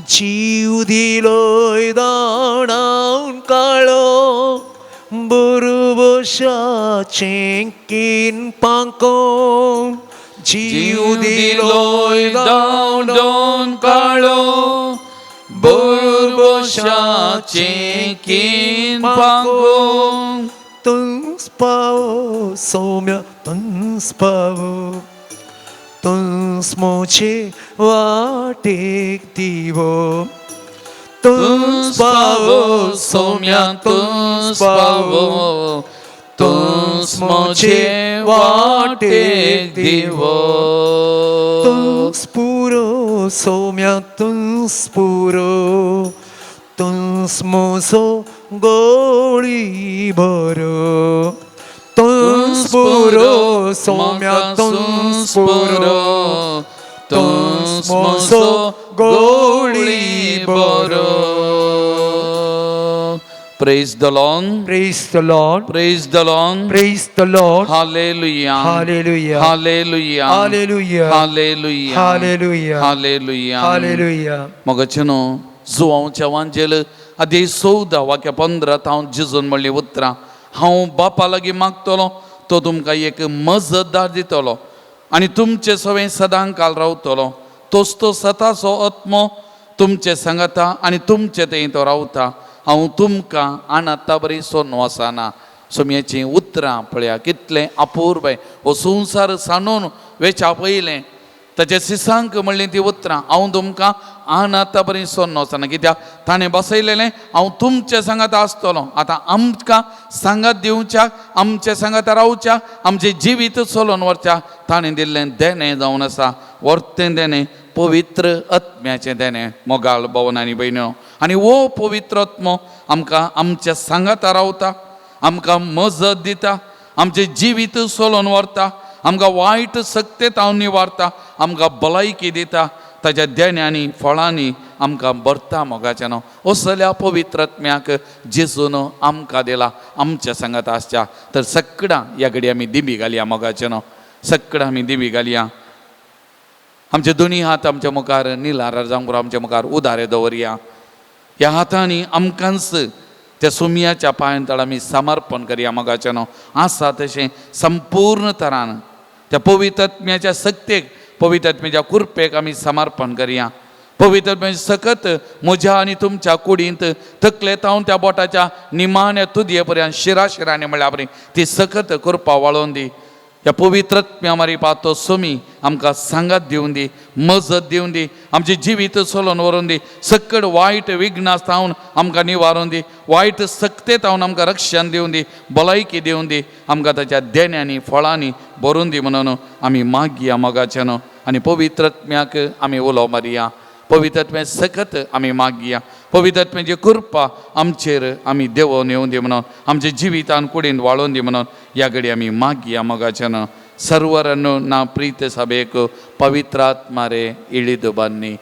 जीव दिलोय दाणावन काळो बरोबशाचें कीन पांको जीव दिलोय धांवडोन काळो बोरबोशाचें कीन पांको तुंस पावो सौम्य तुंस पावो तुंस म्हजे वाटेक दिवो तुंस पावो सौम्या तुंस पावो तुंस म्हजे वाटेक दिवो. तुंस पुरो सौम्या तुंस पुरो तुंस म्हजो गोळी भरो तुंस पुरो सौम्या तुंस पुरो तुंस म्हजो गोळी बरो. Praise the Lord. Praise the Lord. Praise the Lord. Praise the Lord. Hallelujah. Hallelujah. Hallelujah. Hallelujah. Hallelujah. Hallelujah. Hallelujah. Hallelujah. मोगाचेनो जुवांवच्या वांजेल आदी 14 वाक्या 15 हांव जिजून म्हणली उतरां हांव बापा लागीं मागतलो तो तुमकां एक मजतदार दितलो आनी तुमचे सवें सदां काल रावतलो तोच तो सताचो आत्मो तुमचे सांगाता आनी तुमचे थंय तो रावता. हांव तुमकां आनाता बरी सोन वसाना. सोमयेचीं उतरां पळया कितलें अपूर्व हो संवसार सांडून वेच्या पयलें ताचे सिसांक म्हणलीं ती उतरां हांव तुमकां आनाता बरी सोन वचना कित्याक ताणें बसयलेलें हांव तुमचे सांगात आसतलो. आतां आमकां सांगात दिवच्याक आमचे सांगात रावच्याक आमचें जिवीत चलोवन व्हरच्याक ताणें दिल्लें देणें जावन आसा वर्तें देणें पवित्र आत्म्याचें देणें. मोगाळ भोवन आनी भयण्यो आनी हो पवित्र आत्मो आमकां आमच्या सांगाता रावता आमकां मजत दिता आमचें जिवीत चलोवन व्हरता आमकां वायट सक्तेत हांव निवारता आमकां भलायकी दिता ताच्या देण्यांनी फळांनी आमकां भरता. मोगाचें न्हू असल्या पवित्र आत्म्याक जेजून आमकां दिला आमच्या सांगात आसच्या. तर सगळां ह्या घडी आमी दिमी घालया मोगाचें न्हू सगळां आमी दिमी घालया. आमचे दोनी हात आमच्या मुखार निलारार जावंक आमच्या मुखार उदारे दवरया. ह्या हातांनी आमकांच त्या सुमयाच्या पांयां तळ आमी समर्पण करया मोगाचें न्हू आसा तशें संपूर्ण तरान त्या पवित्र आत्म्याच्या सक्तेक पवित्र आत्म्याच्या कृपेक आमी समर्पण करया. पवित्र आत्म्याची सकत म्हज्या आनी तुमच्या कुडींत तकले तावन त्या बोटाच्या निमाण्या तुदये पर्यंत शिरा शिरांनी म्हणल्यार बरी ती सकत कृपा वाळोवन दी. ह्या पवित्र आत्म्या मारी तो सोमी आमकां सांगात दिवन दी मजत दिवन दी आमचें जिवीत चलोवन व्हरून दी सकड वायट विघ्नां थावन आमकां निवारून दी वायट सक्ते थावन आमकां रक्षण दिवन दी भलायकी दिवन दी आमकां ताच्या देण्यांनी फळांनी भरून दी म्हणून आमी मागया मोगाचें न्हू. आनी पवित्रत्म्याक आमी उलो मारया, पवित्रत्म्या सकत आमी मागया, पवित्रत्म्याची कृपा आमचेर आमी देवोन येवन दी म्हणून, आमच्या जिवितान कुडीन वाळोवन दी म्हणून ह्या घडी आमी मागया मोगाच्यान. सर्वरनु ना प्रीत सभेक पवित्रात्मारे इळीद बान्नी.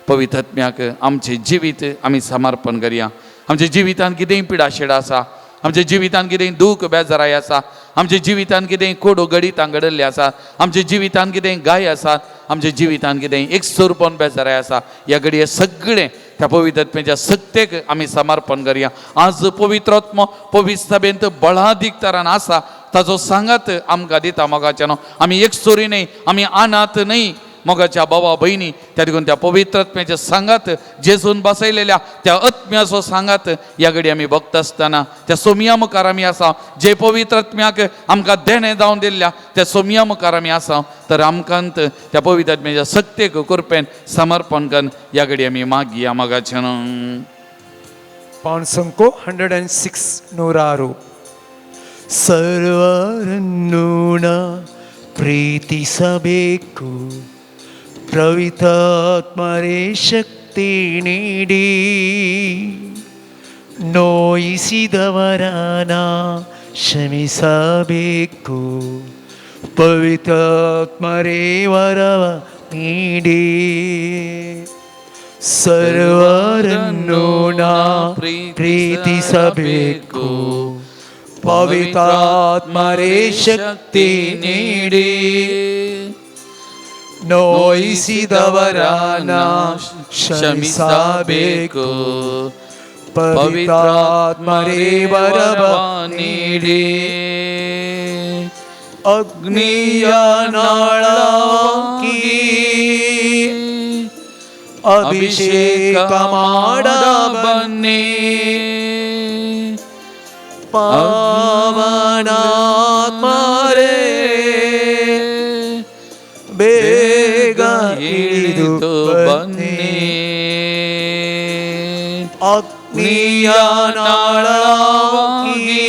पवित्रत्म्याक आमचें जिवीत आमी समर्पण करया. आमच्या जिवितान कितेंय पिडाशिडा आसा, आमच्या जिवितान कितेंय दूख बेजाराय आसा, आमच्या जिवितान कितेंय कोडो गणितां घडिल्लें आसा, आमच्या जिवितान कितेंय गाय आसा, आमच्या जिवितान कितेंय एक सोरपण बेजाराय आसा, ह्या घडये सगळें त्या पवित्रत्म्याच्या सक्तेक आमी समर्पण करया. आज पवित्रात्मो पवित्र सभेंत बळादीक तरान आसा, ताजो सांगात आमकां दिता मोगाच्यान. आमी एक सोरी न्हय, आमी अनाथ न्हय मोगाच्या बाबा भयणी, त्या देखून त्या पवित्रात्म्याच्या सांगात जेजून बसयलेल्या त्या आत्म्याचो सांगात ह्या घडी आमी भक्त आसतना त्या सोमया मुखार आमी आसा, जे पवित्रात्म्याक आमकां देणें जावन दिल्ल्या त्या सोमया मुखार आमी आसा, तर आमकां त्या पवित्रात्म्याच्या सक्तेक कृपेन समर्पण करून ह्या घडी आमी मागया मोगाच्यान. ಪಾನ್ಸಂಕೋ 106 106. ಸರ್ವರನ್ನು ನಾ ಪ್ರೀತಿಸಬೇಕು, ಪವಿತ್ರಾತ್ಮರೇ ಶಕ್ತಿ ನೀಡಿ, ನೋಯಿಸಿದವರನ ಕ್ಷಮಿಸಬೇಕು, ಪವಿತ್ರಾತ್ಮರೇ ವರವ ನೀಡಿ. ಸರ್ವರನ್ನು ನಾ ಪ್ರೀತಿಸಬೇಕು, ಪವಿತ್ರಾತ್ಮರೇ ಶಕ್ತಿ ನೀಡಿ, ನೋಯಿಸಿದವರನ ಕ್ಷಮಿಸಬೇಕು, ಪವಿತ್ರಾತ್ಮರೇ ವರವ ನೀಡಿ. ಅಗ್ನಿಯ ನಾಳವಾಗಿ ಅಭಿಷೇಕ ಮಾಡ ಬನ್ನಿ, ಪಾವನಾತ್ಮರೇ ಬೇಗ ಇಳಿದು ಬನ್ನಿ. ಅಗ್ನಿಯ ನಾಳವಾಗಿ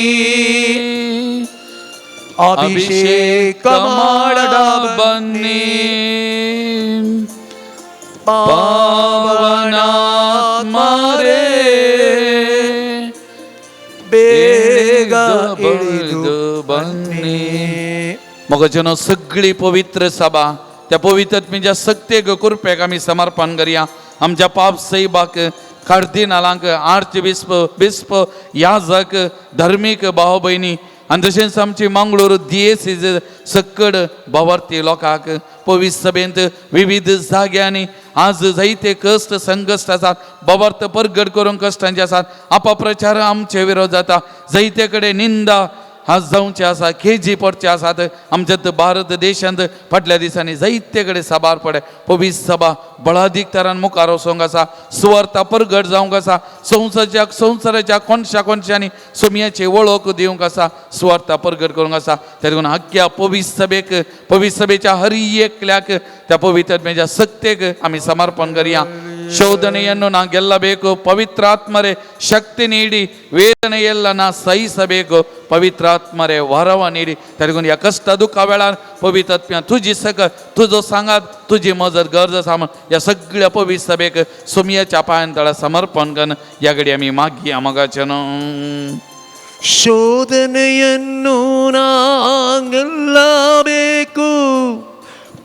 ಅಭಿಷೇಕ ಮಾಡ ಬನ್ನಿ, ಪಾವನಾತ್ಮರೇ ಬೇಗ ಇಳಿದು ಬನ್ನಿ. मोगाच्यानो सगळी पवित्र सभा त्या पवित्र सक्तेक कृपेक आमी समर्पण करया. आमच्या पाप सैबाक, कार्दिनालांक, आर्च बिस्प, बिस्प, याजक, धार्मीक भाव भयणी आनी तशेंच आमची मंगळूर दियेसीज सक्कड भावार्थी लोकांक पवित्र सभेंत विविध जाग्यांनी आज जायते कश्ट संकश्ट आसात, भावार्थ परगट करूंक कश्टांचे आसात, अपप्रचार आमचे विरोध जाता, जायते कडेन निंदा आज जावचे आसा, खेजी पडचे आसात. आमच्या भारत देशांत फाटल्या दिसांनी जायते कडेन साबार पडे पवित्र सभा बळादीक तरान मुखार वचोंक आसा, सुवार्ता परगट जावंक आसा, संवसाराच्या संवसाराच्या कोनशा कोनशांनी सोमयाची वळख दिवंक आसा, सुवार्ता परगट करूंक आसा. त्या देखून आख्ख्या पवित्र सभेक, पवित्र सभेच्या हर एकल्याक त्या पवित्र सक्तेक आमी समर्पण करया. ಶೋಧನೆಯನ್ನು ನಾ ಗೆಲ್ಲಬೇಕು, ಪವಿತ್ರಾತ್ಮರೇ ಶಕ್ತಿ ನೀಡಿ. ವೇದನೆಯೆಲ್ಲ ನಾ ಸಹಿಸಬೇಕು, ಪವಿತ್ರಾತ್ಮರೇ ವರವ ನೀಡಿ. तरी ह्या कश्ट दुखा वेळार पवित्र तुजी सक तुजो सांगात तुजी मजत गरज आसा म्हण ह्या सगळ्या पवित्र सभेक सोमयाच्या पांयान तळा समर्पण करून ह्या घडी आमी मागया मोगाच्यान. ಶೋಧನೆಯನ್ನು ನಾ ಗೆಲ್ಲಬೇಕು,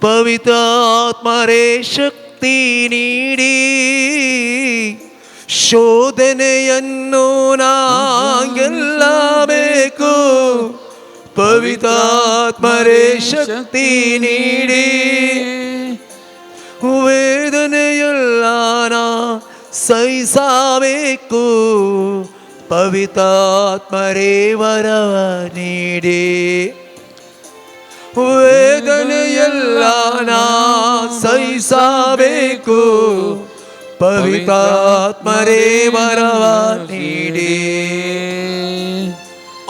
ಪವಿತ್ರಾತ್ಮರೇ ಶಕ್ತಿ ನೀಡಿ. ಶೋಧನೆಯನ್ನು ನಾ ಗೆಲ್ಲಬೇಕು, ಪವಿತ್ರಾತ್ಮರೇ ಶಕ್ತಿ ನೀಡಿ. ವೇದನೆಯೆಲ್ಲ ನಾ ಸಹಿಸಬೇಕು, ಪವಿತ್ರಾತ್ಮರೇ ವರವ ನೀಡಿ. ವೇದನೆಯೆಲ್ಲ ನಾ ಸಹಿಸಬೇಕು, ಪವಿತ್ರಾತ್ಮರೇ ವರವ ನೀಡಿ.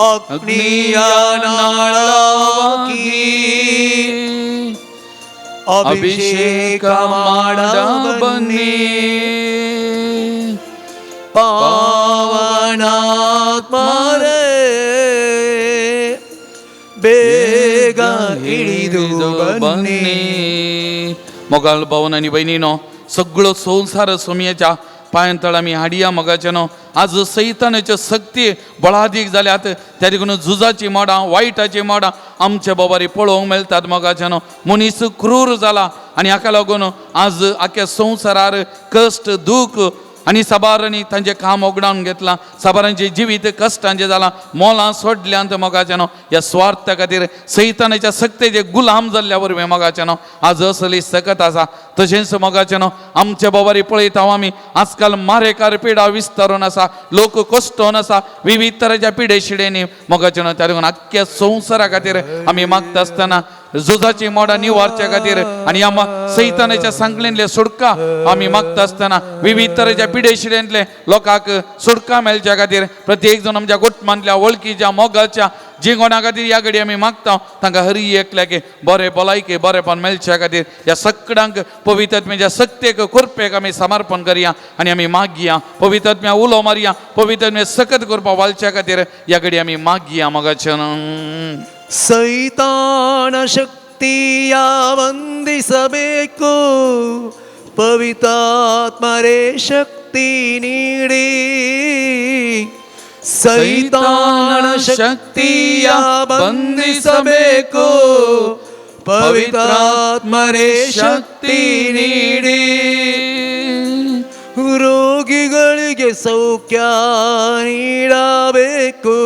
ಅಗ್ನಿಯ ನಾಳವಾಗಿ ಅಭಿಷೇಕ ಮಾಡ ಬನ್ನಿ, ಪಾವನಾತ್ಮರೇ ಬೇಗ ಇಳಿದು ಬನ್ನಿ. मोगाळ भावन आनी भयणीनो, सगळो संवसार सोमयेच्या पांयांतळ आमी हाडिया मोगाच्यानो। आज सैतानाच्यो शक्ती बळादीक जाल्यात, त्या देखून झुजाची मोडां, वायटाची मोडां आमच्या बाबारी पळोवंक मेळटात मोगाच्यानो। मनीस क्रूर जाला आनी हाका लागून आज आख्या संवसारार कश्ट, दूख आनी साबारांनी तांचें काम ओगडावन घेतलां, साबारांचें जिवीत कश्टांचें जालां, मोलां सोडल्यांत मोगाच्यानो। ह्या स्वार्था खातीर सैतानाच्या सक्तेचे गुलाम जाल्ल्या वरवीं मोगाच्यानो आज असली सकत आसा। तशेंच मोगाच्यानो आमच्या बाबारी पळयता आमी आजकाल मारेकार पिडा विस्तारून आसा, लोक कश्टोन आसा विविध तरेच्या पिडे शिडेंनी मोगाच्यानो। त्या लागून आख्ख्या संवसारा खातीर आमी मागता आसतना झुजाची मोडां निवारच्या खातीर आनी ह्या सैतानाच्या सांगलेंतले सुटका आमी मागता आसतना विविध तरेच्या पिडे शिडेंतले लोकांक सुटका मेळच्या खातीर प्रत्येक जण आमच्या कुटुंबांतल्या, वळखीच्या, मोगाच्या जी कोणा खातीर ह्या घडी आमी मागता तांकां हरी एकल्याक बरें भलायके बरेंपण मेळच्या खातीर ह्या सगळ्यांक पवित्र सक्तेक कृपेक आमी समर्पण करया आनी आमी मागया, पवित्र उलो मारया, पवित्र सकत करपाक वालच्या खातीर ह्या घडी आमी मागया मोगाच्यान। ಸೈತಾನ ಶಕ್ತಿಯ ವಂದಿಸಬೇಕು, ಪವಿತ್ರಾತ್ಮರೇ ಶಕ್ತಿ ನೀಡಿ. ಸೈತಾನ ಶಕ್ತಿಯ ಬಂಧಿಸಬೇಕು, ಪವಿತ್ರಾತ್ಮರೇ ಶಕ್ತಿ ನೀಡಿ. ರೋಗಿಗಳಿಗೆ ಸೌಖ್ಯ ನೀಡಬೇಕು,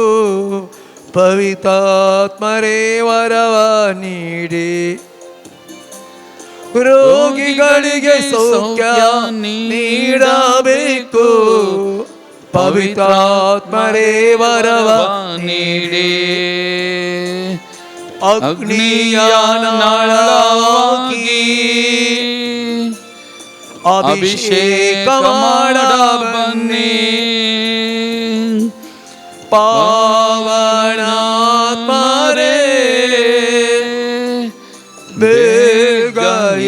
ಪವಿತ್ರಾತ್ಮರೇ ವರವ ನೀಡಿ. ರೋಗಿಗಳಿಗೆ ಸೌಖ್ಯ ನೀಡಬೇಕು, ಪವಿತ್ರಾತ್ಮರೇ ವರವ ನೀಡಿ. ಅಗ್ನಿಯ ನಾಳವಾಗಿ ಅಭಿಷೇಕ ಮಾಡ ಬನ್ನಿ, ಪಾವನಾತ್ಮರೇ ಬೇಗ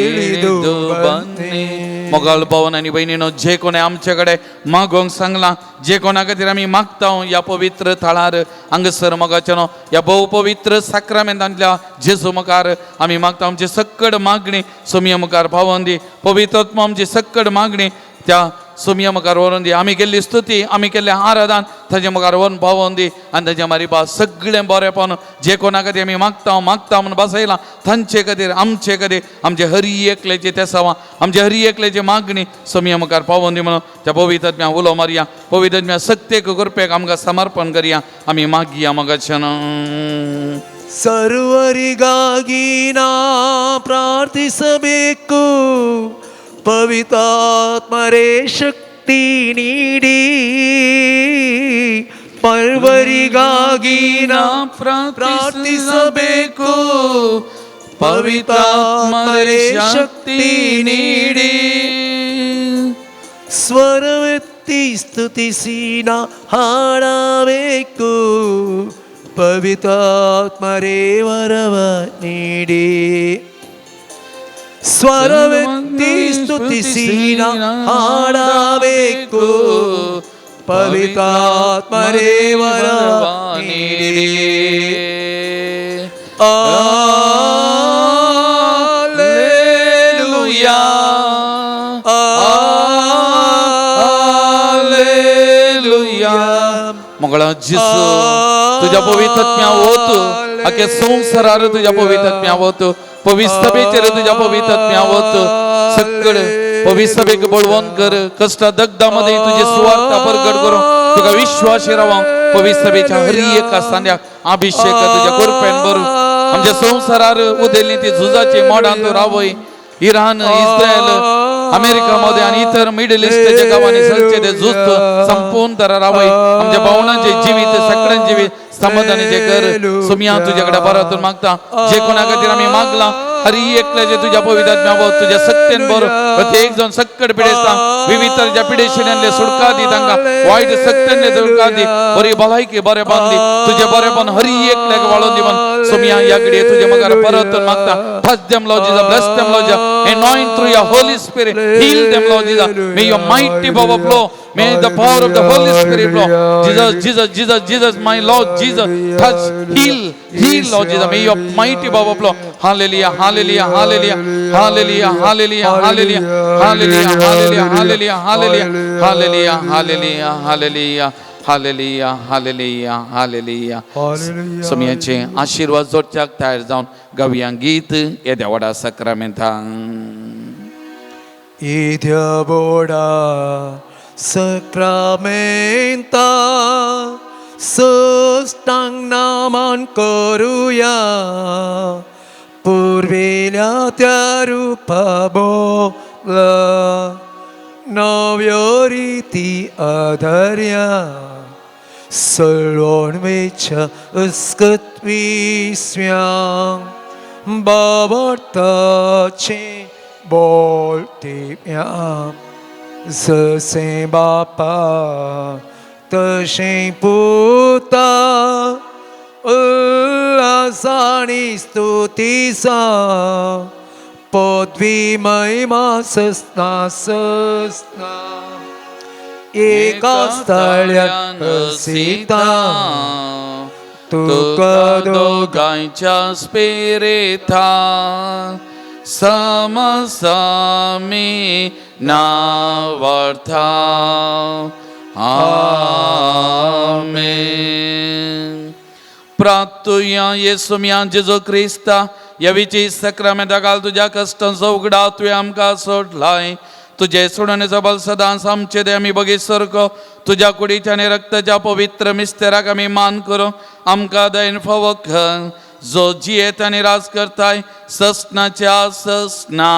ಇಳಿದು ಬನ್ನಿ. मोगाळ भावन आनी भयणीनो, जे कोणें आमचे कडेन मागोवंक सांगलां, जे कोणा खातीर आमी मागता ह्या पवित्र थळार हांगासर मोगाच्यानो, ह्या भोव पवित्र साक्रामेंतांतल्या जेजू मुखार आमी मागता आमची सक्कड मागणी सोमया मुखार पावोवन दी. पवित्रात्मा आमची सक्कड मागणी त्या सोमया मुखार व्हरून दी. आमी केल्ली स्तुती, आमी केल्लें आराधन ताजे मुखार व्हरून पावोवन दी आनी ताजे मारी सगळें बरेंपण जे कोणा खातीर आमी मागता मागता म्हूण बसयलां तांचे खातीर, आमचे खातीर, आमचे हरी एकल्याचे तेसावां, आमचे हरी एकल्याची मागणी सोमया मुखार पावोवन दी म्हणून त्या पवित्रात्म्या उलो मारया, पवित्रात्म्या सक्तेक कृपेक आमकां समर्पण करया, आमी मागया मोगाच्यान. ಸರ್ವರಿಗಾಗಿ ನಾ ಪ್ರಾರ್ಥಿಸಬೇಕು, ಪವಿತ್ರಾತ್ಮರೇ ಶಕ್ತಿ ನೀಡಿ. ಪರ್ವರಿಗಾಗಿ ನಾ ಪ್ರಾರ್ಥಿಸಬೇಕು, ಪವಿತ್ರಾತ್ಮರೇ ಶಕ್ತಿ ನೀಡಿ. ಸ್ವರವೆತ್ತಿ ಸ್ತುತಿಸಿ ನಾ ಹಾಡಬೇಕು, ಪವಿತ್ರಾತ್ಮರೇ ವರವ ನೀಡಿ. ಸ್ವರವೆತ್ತಿ ಸ್ತುತಿಸಿ ನಾ ಹಾಡಬೇಕು, ಪವಿತ್ರಾತ್ಮರೇ ವರವ ನೀಡಿ. Alleluia, Alleluia. मंगळा जेजू, तुज्या पवित्रात्म्या वत आख्या संवसारार तुज्या पवित्रात्म्या वत, पवित्र सभेचेर तुज्या पवित्रात्म्या वत, सगळे पवित्र सभेक बळवंत कर, कश्ट दग्धामध्ये तुझी सुवार्ता प्रगट करून तुका विश्वासी रावंक पवित्र सभेच्या हरी एका सांद्याक अभिषेक तुज्या कृपेन भरून आमच्या संवसारार उदेल्ली ती झुजाची मोडां तूं रावय. इराण, इस्रायल, अमेरिका मध्ये आणि इतर मिडल ईस्टच्या गावांनी सलचे ते झूज संपूर्ण तर रावय. आमच्या भावनांचे जिवीत, सगळ्यांचे जिवीत समाधानीचे कर. सुमिया तुझ्याकडे बरातून मागता, जे कोणा खातीर आमी मागला हरी एकल्याचे तुझ्या पवित्रात्म्या तुझ्या सत्तेन बरो प्रत्येक जण सक्कड पिडेस्ता विविध तरेच्या पिडेशिण्यांतले सुटका दी, तांकां वायट सत्तेनले सुटका दी, बरी भलायकी बरेपण दी, तुझे बरेपण हरी एकल्याक वाळोवन दी म्हण सुमिया ह्या घडये तुझे मुखार परत मागता. Touch them, Lord Jesus. Bless them, Lord Jesus. Anoint through your Holy Spirit. Heal them, Lord Jesus. May your mighty power flow. May the power of the Holy Spirit, Lord. Jesus, Jesus, Jesus, Jesus, my Lord Jesus, touch, heal, heal, Lord Jesus. May your mighty power flow. Hallelujah, hallelujah, hallelujah, hallelujah, hallelujah, hallelujah, hallelujah, hallelujah, hallelujah, hallelujah, hallelujah, hallelujah, hallelujah, hallelujah, hallelujah, hallelujah. सोमयाचे आशिर्वाद जोडच्याक तयार जावन गावया गीत येद्या व्हडा सक्रामेंतां. येद्या व्हडा सक्रामेंता सष्टांग Naaman करुया पुर्वेल्या त्या रुपा बोला नव्यो रिती आधार्या सळवण वेच्या अस्कत विस्म्यांक बाबर्ताचे बोलते जसे बापा तशें पुता उल्हासाणी स्तुतीसा पदवी महिमा सस्ना सस्ना एका स्थळ्यान सीता तुका दोगांच्या स्पिरिता समसामी नावार्था. आमेन. प्राप्तुया येसुम्या जेजू क्रिस्ता ह्या सक्रामेंता घाल तुज्या कश्टांचो उगडा तुवें आमकां सोडलाय. तुजे सोडणेचो बल सदांच आमचे दे आमी बगीत सारको तुज्या कुडीच्या आनी रक्ताच्या पवित्र मिस्तेराक आमी मान करूं आमकां दयन फावो कर, जो जियेत आनी राज करताय ससनाच्या ससना.